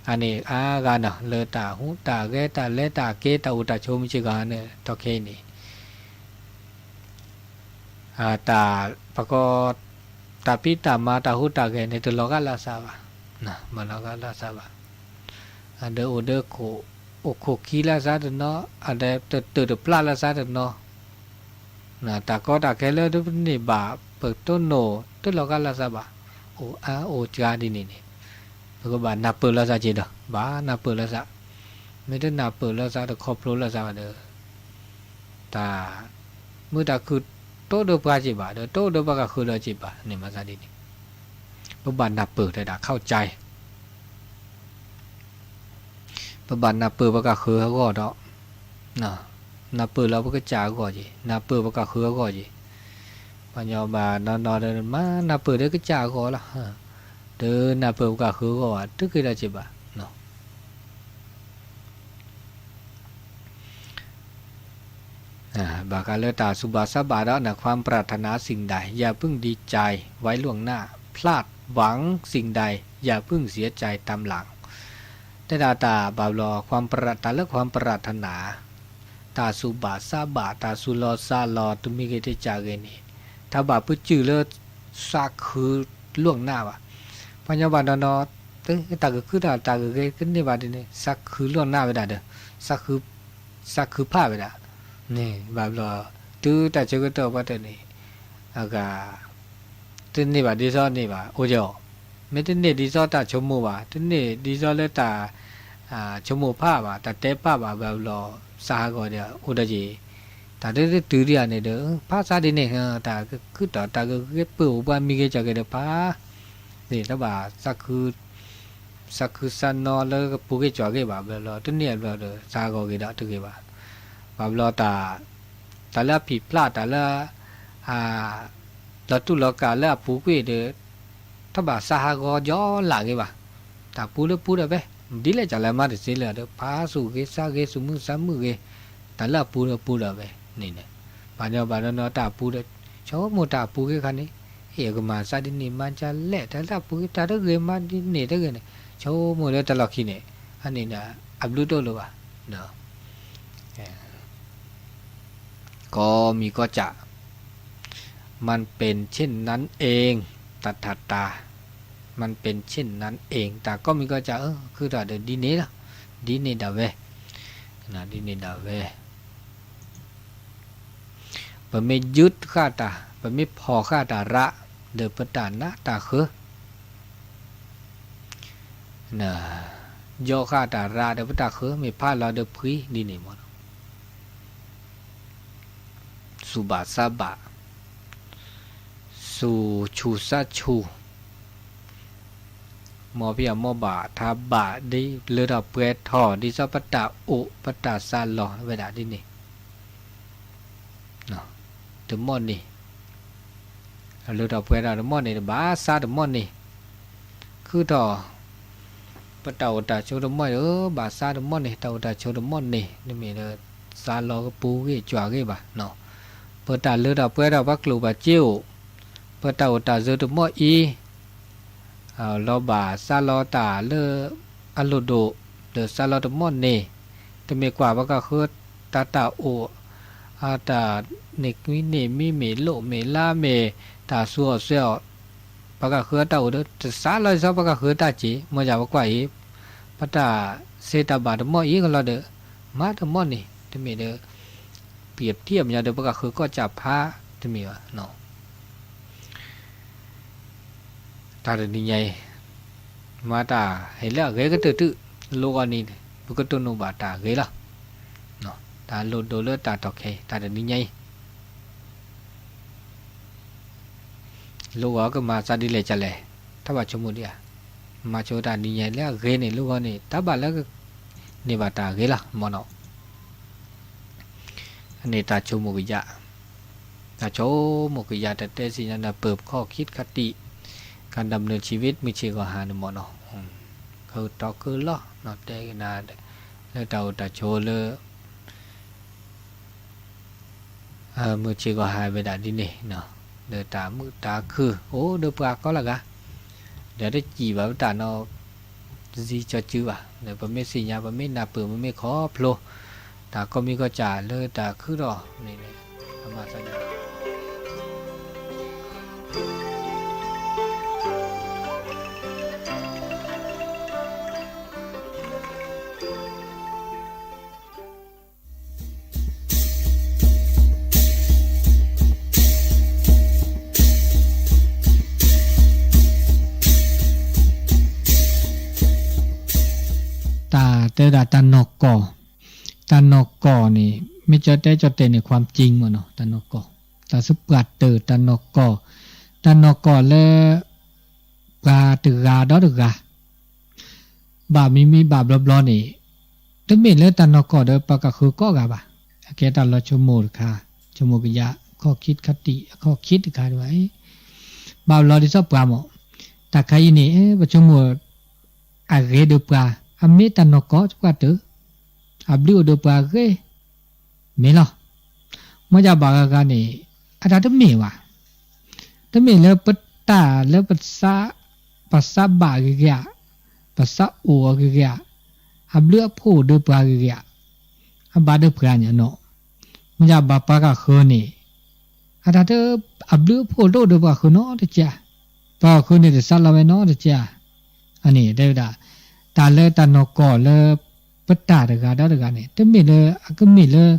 အန့ၣ်အါဂၤနီၤ လၢတၢ်ဟူးတၢ်ဂဲၤ တၢ်လဲၤတၢ်က့ၤ တၢ်အိၣ်တၢ်ဆိးမုၢ်စ့ၢ်ကီးန့ၣ် တီခဲအံၤန့ၣ် တၢ် ပကီ တၢ်ဖံးတၢ်မၤ တၢ်ဟူးတၢ်ဂဲၤန့ၣ် တလီၤဂာ်လၢသးဘၣ်, မၤလီၤဂာ်လၢသးဘၣ်, အဒၢးအိၣ်ဒၢးခိၣ် အိၣ်ခိၣ်ခံလၢသးတနီၤ, အဒၢးတတုာ်တဖျးလၢသးတနီၤ, တၢ်ကီတၢ်ခဲလၢပန့ၢ်ဘၣ် ပတိၢ်နီၣ်တလီၤဂာ်လၢသးဘၣ်, အိၣ်အါအိၣ်စှၤဒ်န့ၣ်န့ၣ်, ပကဘၣ်နၢ်ပၢၢ်လၢသးက့ၤဒီး ဘၣ်နၢ်ပၢၢ်လၢသး, မ့ၢ်တနၢ်ပၢၢ်လၢသး တခီဖျိလၢသးဘၣ်ဒီး တၢ် မုာ်တၢ်ခုၣ်တအိၣ်ဒီးပှၤက့ၤဘၣ်ဒီး တအိၣ်ဒီးပှၤကဃၢၤဒီးက့ၤဘၣ်န့ၣ် မၤသးဒ်န့ၣ်, ပဘၣ်နၢ်ပၢၢ်တဲဒၣ် เข้าใจ, ပဘၣ်နၢ်ပၢၢ်ပှၤကဃၢၤအဂီၢ်ဒီး, နၢ်ပၢၢ်လၢပကစၢ်အဂီၢ်က့ၤ, နၢ်ပၢၢ်ပှၤကဃၢၤအဂီၢ်က့ၤ, ပှၤညီဘၣ်နီၢ်နီၢ်ဒီး မၤနၢ်ပၢၢ်ဒီးကစၢ်အဂီၢ်လီၤ, ဒီးနၢ်ပၢၢ်ပှၤကဃၢၤအဂီၢ်ဘၣ် တဂ့ၤဒီးက့ၤဘၣ် ဘၣ်ဃးလၢတၢ်စူၢ်ဘၣ်စးဘၣ်ဒီး ความปรารถนาสิ่งใด อย่าเพิ่งดีใจไว้ล่วงหน้า พลาดหวังสิ่งใด อย่าเพิ่งเสียใจตามหลัง တဲဒၣ်တၢ်ဘၣ်ဘျီ တၢ်လၢ ความปรารถนา တၢ်စူၢ်ဘၣ်စးဘၣ် တၢ်စူၢ်လီၤစးလီၤ တမံၤဂ့ၤတစၢ်ဂ့ၤန့ၣ် တၢ်ဘၣ်ပစုာ်လၢ သးခု ล่วงหน้า ဘၣ်, ပှၤညီဘၣ်နီၢ်နီၢ် တၢ်ကခုတၢ်တၢ်ဂ့ၤဂ့ၤကန့ၢ်ဘၣ်ဒ်န့ၣ် သးခု ล่วงหน้า ဝဲဒၣ်ဒီး သးခုဖးဝဲဒၣ်, န့ၣ်ဘၣ်ဘျီ တုၤတၢ်ဆၢကတီၢ်ပှၤတၢၢ်န့ၣ် အဂၤ တန့ၢ်ဘၣ်ဒ်သိးန့ၣ်ဘၣ် အိၣ်ကီး, မ့ၢ်တန့ၢ်ဒ်သိးတၢ်ဆိကမိၣ်ဘၣ် တန့ၢ်ဒ်သိးလၢတၢ် ဆိကမိၣ်ဖးဘၣ် တၢ်တဲဖးဘၣ် ဘၣ်ဘျီ သးဟးဂီၤဒီး အိၣ်ဒီးက့ၤ, တၢ်တတုၤဒံးဧါန့ၣ်ဒီး ဖးသးဒ်န့ၣ် တၢ်ကခုတၢ်တၢ်ဂ့ၤဂ့ၤပၢၢ်အိၣ်ပှၤမံၤဂ့ၤကၠီၤဂ့ၤဒီးဖး သ့ၣ်တဘၣ် သးခုသးနီလၢကပူၤဂ့ၤကၠီၤဂ့ၤဘၣ် ဘျီဘျီ တန့ၢ်ဘျီဒီး သးဟးဂီၤဂ့ၤဒီးတဂ့ၤဘၣ်, ဘၣ်ဘျီတၢ် တၢ်လၢအဖံးဖျး တၢ်လၢ လီၤတူၢ်လီၤကာ်လၢအပူၤကွံာ်ဒီး တဘၣ်သးဟးဂီၤကၠီလၢ်ဂ့ၤဘၣ်, တၢ်ပူၤလၢပူၤဒီးဖဲ ဒ်လဲၣ်ကလဲၣ်မးတသ့လၢၤဒီး ဖးသူၣ်ဂ့ၤသးဂ့ၤ သူၣ်မုာ်သးမုာ်ဂ့ၤ, တၢ်လၢအပူၤဒီးပူၤဒီးဖဲန့ၣ်န့ၣ်, ပှၤညီဘၣ်နီၢ်နီၢ်တၢ်ပူၤဒီး ဆိကမိၣ်တၢ်ပူၤဂ့ၤခါန့ၣ်, အ့ၣ် အကမၤသးဒ်န့ၣ်မးကလဲၣ် တၢ်လၢအပူၤဂ့ၤ တၢ်တဂ့ၤမးဒ်န့ၣ်တဂ့ၤန့ၣ် ဆိကမိၣ်လၢတၢ်လီၢ်ခံန့ၣ်, အန့ၣ်ဒီး အဘျုးတအိၣ်လၢၤဘၣ် ก็มีก็จะ มันเป็นเช่นนั้นเอง ตถาตา มันเป็นเช่นนั้นเอง တၢ်ကီမံၤကီၢ်စၢ် အၢ ခုထီၣ်ဒီးဒ်န့ၣ်လီၤ, ဒ်န့ၣ်ဒၣ်ဝဲ, ဒ်န့ၣ်ဒၣ်ဝဲ, ပမ့ၢ်ယုၢ်ဃာ်တၢ် ပမ့ၢ်ဖီၣ်ဃာ်တၢ်ရး ဒီးပတၢ်နးတၢ်ဃၢ ယီၣ်ဃာ်တၢ်ရးဒီးပတၢ်ဃၢ မ့ၢ်ဖးလီၤဒီးဖှံဒ်န့ၣ်မ့ၢ်နီၤ, စူၢ်ဘၣ်သးဘၣ်, စူၢ်ဆူၣ်သးဆူၣ်, မ်ဖံးအီၣ်မီၢ်ဘၣ်ထးဘၣ်ဒ်လၢထီၣ်ပှဲၤထီၣ် ဒ်သိးပတၢ်အိၣ် ပတၢ်သးလီၤဝဲဒၣ်ဒ်န့ၣ် တမီၢ်န့ၣ်, လၢထီၣ်ပှဲၤထီၣ်တမီၢ်န့ၣ် တဘၣ်သးတမီၢ်န့ၣ်, ခုထီၣ် ပတၢ်အိၣ်တၢ်ဆိးတမီၢ်အံၤ ဘၣ်သးတမီၢ်န့ၣ် တၢ်အိၣ်တၢ်ဆိးတမီၢ်န့ၣ် တမ့ၢ်လၢ သးလီၤကပူၤဂ့ၤကွၢ်ဂ့ၤဘၣ်, ပတၢ်လၢထီၣ်ပှဲၤထီၣ် ပှၤကျိၣ်ပှၤစ့အိၣ်, ပတၢ်အိၣ်တၢ်စၢၤတမီၢ်အံၤ လီၤဘၣ်စးလီၤတၢ်လၢအလိၣ်ဒိၣ် ဒီးစးလီၤတမီၢ်န့ၣ် တမ့ၢ်ကွၢ်ပှၤကဃၢတၢ်တၢ်အိၣ် အတၢ်န့ၢ်ကွံန့ၢ်မံ မ့ၢ်လိၣ်မ့ၢ်လါမ့ၢ်တၢ်ဆူးအီၣ်စွဲအီၣ် ပှၤကဃၢတၢ်အိၣ်ဒီး တစးလီၤစ့ၢ်ကီးပှၤကဃၢတၢ်စ့ၢ် မ့ၢ်ယၤပကွၢ်အံၤ ပတၢ်စ့တၢ်ဘၣ်တမီၢ်အံၤကလီၤဒီး မၤတမီၢ်န့ၣ် တမ့ၢ်ဒီး ပံၤအပထံၣ်အီၤမ့ၢ်ညီဒီး ပှၤကဃၢကီၢ်စၢ်ဖးတမ့ၢ်ဘၣ်. တၢ်တနံၤညါအံၤ မၤတၢ်ဟဲလၢအဂ့ၤကတၢၢ်တုၤ လိၣ်ဂီၤန့ၣ် ပကတိၢ်နီၣ်ဘၣ်တၢ်ဂ့ၤလီၤ. တၢ်လိၣ်ဒိၣ်လၢတၢ်တီၢ်ခဲအံၤ တၢ်တနံၤညါအံၤ လိၣ်ဂီၤကမၤစးဒ်လဲၣ်ကလဲၣ် တၢ်ဘၣ်ဆိကမိၣ်ဒံးဧါ. မၤဆိတၢ်နံၤညါလၢအဂ့ၤန့ၣ် လိၣ်ဂီၤန့ၣ် တၢ်ဘၣ်လၢ န့ၢ်ဘၣ်တၢ်ဂ့ၤလီၤ မ့ၢ်နီၤ. အန့ၣ်တၢ်ဆိကမိၣ်ကယၢ်, တၢ်ဆိကမိၣ်ကယၢ် တတဲစံးညါန့ၣ် ပၢၤခီၣ်ခံတခါတံၢ် ကၤဒၣ်မနုၤဆံးဝ့ မုၢ်ဆ့ၣ်ဂီၤဟါန့ၣ် မ့ၢ်နီၤ. ကဟုတီကလီၤ တဲကနၤ လၢတၢ်အိၣ်တၢ်ဆိးလၢ မုၢ်ဆ့ၣ်ဂီၤဟါဝဲဒၣ်ဒ်န့ၣ်, ဒီးတၢ်မုာ်တၢ်ခုၣ်အိၣ်ဒီးပှၤကိးလၢဂၤ, ဒီးတစံးဘၣ်ပတၢ်နီၤ တစံးကၠီစုဘၣ်, ဒီးပမ့ၢ်သ့ၣ်ညါ ပမ့ၢ်နၢ်ပၢၢ် ပမ့ၢ်ခီဖျိ တၢ်ကိးမံၤကိးကၢ်လၢတၢ်ခုၣ်ထီၣ်န့ၣ် အမၤသးဒ် တၢ်တဲဝဲဒၣ်တၢ်နီၢ်ကီၢ်, တၢ်နီၢ်ကီၢ်န့ၣ် မ့ၢ်ကၠီတဲကၠီတဲာ်န့ၣ် ความจริง မ့ၢ်နီၤ, တၢ်နီၢ်ကီၢ်, တၢ်သပှၢ်တၢၢ် တၢ်နီၢ်ကီၢ်, တၢ်နီၢ်ကီၢ်လၢ ပှၤတဂၤဒီးတဂၤ ဘၣ်မံၤမံၤဘၣ်ဘျီဘျီန့ၣ် တမ့ၢ်လၢတၢ်နီၢ်ကီၢ်ဒီးပှၤကဃၢၤကိးဂၤဘၣ်. အကဲတၢ်လီၤဆိကမိၣ်တခါ, ဆိကမိၣ်ကယၢ် အခီၣ်ခံတခါတံၢ် အခီၣ်ခံတခါတဘၣ်, ဘၣ်ဘျီဒ်သိးပှၤမ့ၢ် တၢ်ခါအံၤန့ၣ် ပဆိကမိၣ် အဂ့ၤဒီးပှၤ အမ့ၢ်တၢ်နီၢ်ကီၢ်သပှၢ်တၢၢ်, အဘျုးအိၣ်ဒီးပှၤအဂ့ၤ မ့ၢ်လီၤ. မ့ၢ်ယၤဘၣ်ဂၤဂၤန့ၣ် အတၢ်တမ့ၢ်ဘၣ်, တမ့ၢ်လၢပတၢ်လၢ ပသးဘၣ်ဂ့ၤဂ့ၤဧါ, ပသးအိၣ်အဂ့ၤဂ့ၤဧါ, အဘျုးအဖှိၣ်အိၣ်ဒီးပှၤဂ့ၤဂ့ၤဧါ, အဘၣ်ဒီးပှၤန့ၣ်နီၤ. မ့ၢ်ယၤဘၣ်ပှၤကဃၢၤန့ၣ် အတၢ်တ အဘျုးအဖှိၣ်တအိၣ်ဒီးပှၤဃၢၤနီတကဲး, ပှၤဃၢၤန့ၣ်တသးလီဝဲနီတကဲး. အန့ၣ်တဲဝဲဒၣ် တၢ်လၢတၢ်နီၢ်ကီၢ်လၢ ပတၢ်တဂၤဒီးတဂၤန့ၣ် တမ့ၢ်လၢ အကမ့ၢ်လၢ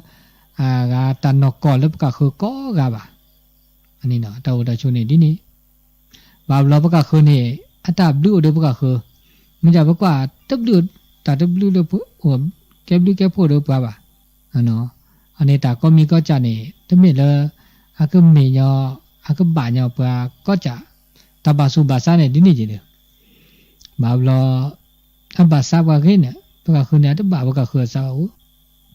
အဂၤတၢ်နီၢ်ကီၢ်လၢပကဃၢၤကိးဂၤဘၣ်. အန့ၣ်နီၤ တၢ်အိၣ်တၢ်ဆိးန့ၣ်ဒ်န့ၣ် ဘၣ်ဘျီပကဃၢၤန့ၣ် အတၢ်ဘျုးအိၣ်ဒီးပကဃၢၤ, မ့ၢ်ယၤပကွၢ်တဘျုး တၢ်တဘျုးလၢ ကဲဘျုးကဲဖှိၣ်ဒီးပှၤဘၣ်. အန့ၣ်တၢ်ကိးမံၤကိးကၢ်န့ၣ် တမ့ၢ်လၢ အကမ့ၢ်ညီ အကဘၣ်ညီပှၤကိးကၢ်, တၢ်ဘၣ်သူၣ်ဘၣ်သးန့ၣ်ဒ်န့ၣ်ယံၤဒီး ဘၣ်ဘျီ အဘၣ်သးပှၤဂ့ၤန့ၣ် ပကဃၢၤန့ၣ် အတဘၣ်ပကဃၢၤအသးဘၣ်အိၣ်,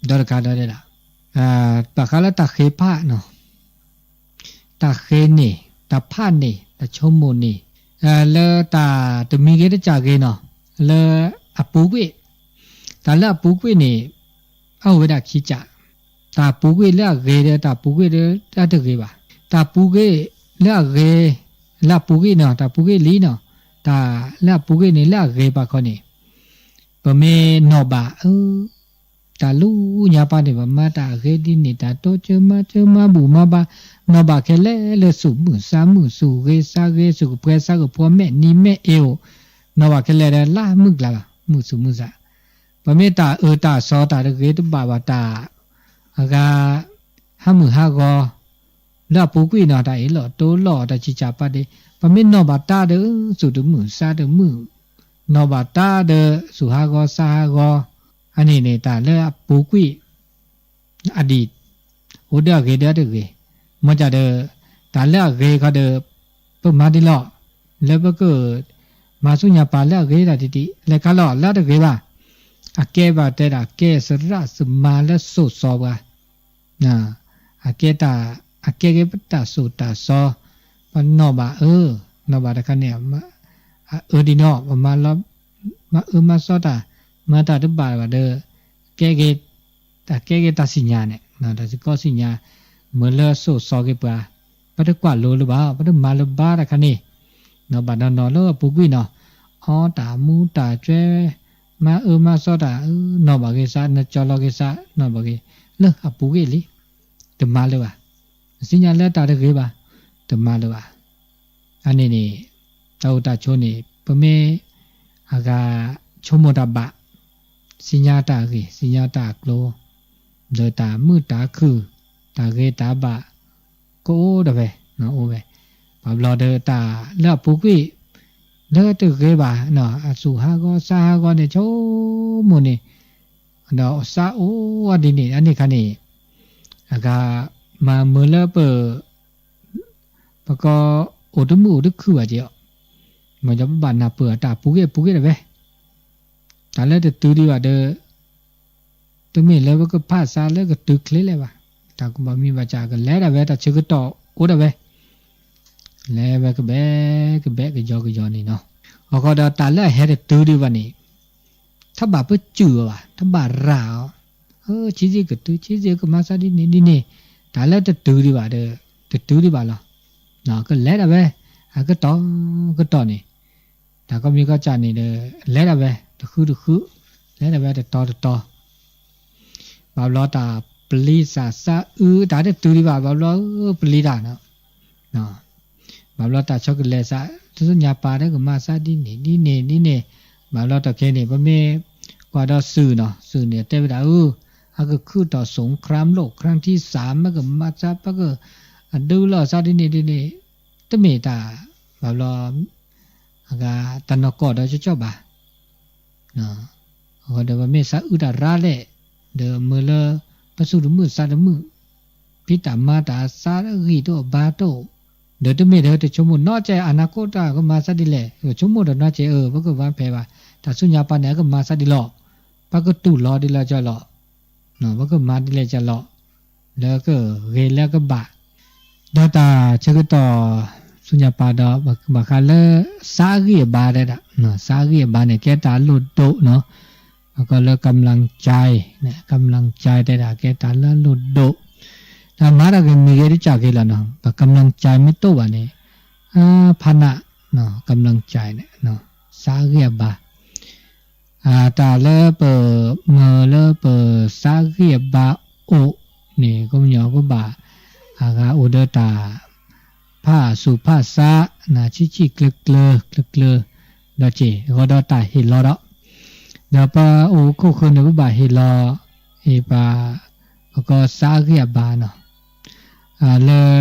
ဒီးတခါဒီးဒၣ် ဘၣ်ဃးလၢတၢ်ဃ့ဖးနီၤ တၢ်ဃ့န့ၣ် တၢ်ဖးန့ၣ် တၢ်ဆိကမိၣ်န့ၣ် လၢတၢ်တမံၤဂ့ၤတကၢ်ဂ့ၤနီၤ လၢအပူၤကွံာ်, တၢ်လၢအပူၤကွံာ်န့ၣ် အအိၣ်ဝဲဒၣ်ခံကၢ်, တၢ်ပူၤကွံာ်လၢအဂ့ၤဒီး တၢ်ပူၤကွံာ်လၢအတဂ့ၤဘၣ်. တၢ်ပူၤကွံာ်လၢအဂ့ၤ လၢအပူၤကွံာ်နီၤ တၢ်ပူၤကွံာ်လံနီၤ တၢ်လၢအပူၤကွံာ်န့ၣ်လၢအဂ့ၤဘၣ်ခီန့ၣ် ပမ့ၢ်နီၣ်ဘၣ် အၢ တၢ်လၢညါပၢ်န့ၣ် ပမၤတၢ်အဂ့ၤဒ်န့ၣ် တၢ်တိစၢၤမၤစၢၤမၤဘူၣ်မၤဘါ နီၣ်ဘၣ်ခဲလၢာ်လၢသူၣ်မုာ်သးမုာ် သူၣ်ဂ့ၤသးဂ့ၤ သူၣ်ကပှဲၤသးကပှီၤ မဲာ်နံၤမဲာ်အ့ၣ်အိၣ် နီၣ်ဘၣ်ခဲလၢာ်ဒီးလၢမုၢ်ကျါဘၣ် မုာ်သူၣ်မုာ်သး ပမ့ၢ်တၢ်အၢတၢ်သီတၢ်တဂ့ၤတဘၣ်ဘၣ်တၢ် အဂၤ ဟးမုၢ်ဟးဂီၤ လၢအပူၤကွံာ်နီၤ တၢ်အ့ၣ်လိာ်တိလိာ်တၢ်ဆံးစၢ်ပာ်ဒ့ ပမ့ၢ်နီၣ်ဘၣ်တၢ်ဒီး သူၣ်တမုာ်သးတမုာ် နီၣ်ဘၣ်တၢ်ဒီး သူၣ်ဟးဂီၤသးဟးဂီၤ အန့ၣ်န့ၣ် တၢ်လၢအပူၤကွံာ် အဒံး အိၣ်ဒီးအဂ့ၤဒီးတဂ့ၤ မ့ၢ်ကဒီး တၢ်လၢအဂ့ၤခီဒီး ပမၤဒ်လီၤ လၢပက မၤဆူညါပၢ်လၢအဂ့ၤတၢ်တံၢ်တံၢ် လဲၤခါလီၤလၢအတဂ့ၤဘၣ် အကဲဘၣ်တဲဒၣ် ကဲသရၣ်သမါလၢစိာ်စီပှၤ အကဲတၢ် အကဲက့ၤပတၢ်စိာ်တၢ်စီ ပနီၣ်ဘၣ်အၢ နီၣ်ဘၣ်တခါန့ၣ် အအၢဒ်နီၤ ပမၤလီၤ မၤအၢမၤစီတၢ် မၤတၢ်တဘၣ်ဘၣ်ဒီး ကဲက့ၤ တၢ်ကဲက့ၤတၢ်စံၣ်ညါန့ၣ် တၢ်စ့ၢ်ကီးစံၣ်ညါ မ့ၢ်လၢစိာ်စီက့ၤပှၤ ပတကွၢ်လိလၢၤဘၣ်, ပတမၤလၢၤဘၣ်တခါန့ၣ်, နီၢ်ဘၣ်နီၢ်နီၢ်လၢအပူၤကွံာ်နီၤ, အီတၢ်မူတၢ်ကဲ, မၤအၢမၤသီတၢ်, နီၢ်ဘၣ်ဂ့ၤစး, နကၠီလီၤဂ့ၤစး, နီၢ်ဘၣ်ဂ့ၤ, လၢအပူၤကွံာ်လံ, တမၤလၢၤဘၣ်, သ့ၣ်ညါလၢတၢ်တဂ့ၤဘၣ်, တမၤလၢၤဘၣ်. အန့ၣ်န့ၣ်, တၢ်အိၣ်တၢ်ဆိးန့ၣ် ပမ့ၢ်အဂၤဆိကမိၣ်တၢ်ဘၣ်, သ့ၣ်ညါတၢ်အဂ့ၢ်, သ့ၣ်ညါတၢ်အကျိၤ, ဒီးတၢ်မုာ်တၢ်ခုၣ်, တၢ်ဂ့ၤတၢ်ဘၣ်, ကအိၣ်ဒၣ်ဝဲ, အိၣ်ဝဲ, ပှၤဘျီဒီးတၢ်လၢအပူၤကွံာ်, လၢတဂ့ၤဘၣ်, အသူၣ်ဟးဂီၤသးဟးဂီၤန့ၣ် ဆိကမိၣ်န့ၣ်, ဒီးသးအိၣ်ဝဲဒ်န့ၣ် အန့ၣ်ခါန့ၣ်, အဂၤမၤမုာ်လၢပ ပကအိၣ်တမုာ်အိၣ်တခုၣ်ဘၣ်က့ၤအီၤ, မ်ပဘၣ်နၢ်ပၢၢ်အတၢ်ပူၤကွံာ်ပူၤကွံာ်ဒၣ်ဝဲ, တၢ်လၢတတုၤဒံးဘၣ်ဒီး, တမ့ၢ်လၢပကဖးစးလၢကတုၤချ့လဲၣ်ဘၣ်, တၢ်ကဘၣ်မံဘၣ်စၢ်ကလဲၤဒၣ်ဝဲ တၢ်ဆၢကတီၢ်အိၣ်ဒၣ်ဝဲ, လဲၤဝဲကဘဲကဘဲကယီကယီန့ၣ်နီၤ, အဃိဒီးတၢ်လၢအဟဲတတုၤဒံးဘၣ်န့ၣ် ထီၣ်ဘၣ်ပစုၢ်အီၤဘၣ်, ထီၣ်ဘၣ်ရၤအီၤ, ဆံးစ့ၢ်ကတုၤ, ဆံးစ့ၢ်ကမၤစၢ်ဒ်န့ၣ်ဒ်န့ၣ်, တၢ်လၢတတုၤဒံးဘၣ်ဒီး, တတုၤဒံးဘၣ်လီၤ. ကလဲၤဒၣ်ဝဲ, အကတီၢ်ကတီၢ်န့ၣ်, တၢ်ကီမံၤကီစၢ်န့ၣ်ဒီး, လဲၤဒၣ်ဝဲတဃုတဃု, လဲၤဒၣ်ဝဲတတီၤတတီၤ ဘၣ်ဘျီတၢ်ပျံၤစးစးအုးတၢ်တတုၤဒံးဘၣ်, ဘၣ်ဘျီပျံၤတၢ်, ဘၣ်ဘျီတၢ်ဆီကလဲၤစး, တဆူညါပၤဒီးကမၤစၢ်ဒ်န့ၣ်ဒ်န့ၣ်ဒ်န့ၣ်, ဘၣ်ဘျီတၢ်ခဲန့ၣ် ပမ့ၢ်ကွၢ်ဒီးစုၣ်နီၤ, စုၣ်န့ၣ်တဲဝဲဒၣ်အု, အကခုၣ်တီၣ် สงครามโลกครั้งที่สาม မ့ၢ်ကမၤစၢ် ပကအဒုလီၤစၢ်ဒ်န့ၣ်ဒ်န့ၣ်, တမ့ၢ်တၢ်, ဘၣ်ဘျီ အဂၤတၢ်နီၢ်ကီၢ်ဒီးကၠီကၠီဘၣ် အဃိဒီးပမ့ၢ်စးအုးတၢ်ရၤလဲၣ်, ဒီးမ့ၢ်လၢပသူၣ်တမုာ်သးတမုာ်, ဖံးတၢ်မၤတၢ်အသးဂံၢ်တအိၣ်ဘါတအိၣ်, ဒီးတမ့ၢ်ဒီးတဆိကမိၣ်နီတစဲး အနၢ်ကိၣ်တၢ်ကမၤစၢ်ဒ်လဲၣ်, ဆိကမိၣ်ဒီးနီတစဲးအၢ ပကဝါဖဲးဘၣ်, တၢ်ဆူညါပၤန့ၣ် အကမၤစၢ်ဒ်လီၤ, ပကတူၢ်လီၤဒ်လီၤကၠီလီၤ, ပကမၤဒ်လဲၣ်ကၠီလီၤ, လၢကဂ့ၤလၢကဘၣ် ဒီးတၢ်ဆၢကတီၢ် ဆူညါပၤဒီး ဘၣ်ဃးလၢ စးအဂံၢ်အဘါတဲဒၣ်, စးအဂံၢ်အဘါန့ၣ် ကဲတၢ်လိၣ်ဒိၣ်နီၤ, အကီလၢ กำลังใจ, กำลังใจ တဲဒၣ် ကဲတၢ်လၢအလိၣ်ဒိၣ်, တၢ်မၤတၢ်ဂ့ၤမံၤဂ့ၤတကးက့ၤလီၤနီၤ, ပ กำลังใจ မ့ၢ်တအိၣ်ဘၣ်န့ၣ်, ဖးနး, กำลังใจ န့ၣ်, စးအဂံၢ်အဘါ တၢ်လၢပမၤလၢပစးအဂံၢ်အဘါအိၣ်န့ၣ် ကညီကဘၣ် အဂၤအိၣ်ဒီးတၢ် ဖးဆူၣ်ဖးဆါ ဆံးဆံးကျၢၤကျၢၤ ကျၢၤကျၢၤ ဒီးက့ၢ် အဃိဒီးတၢ်ဟ့ၣ်လီၤဒီး ဒီးပအိၣ်ခိၣ်ဃၢၤန့ၣ် ပဘၣ်ဟ့ၣ်လီၤ အံၤပှၤ ပကီစးအဂံၢ်အဘါနီၤ လၢ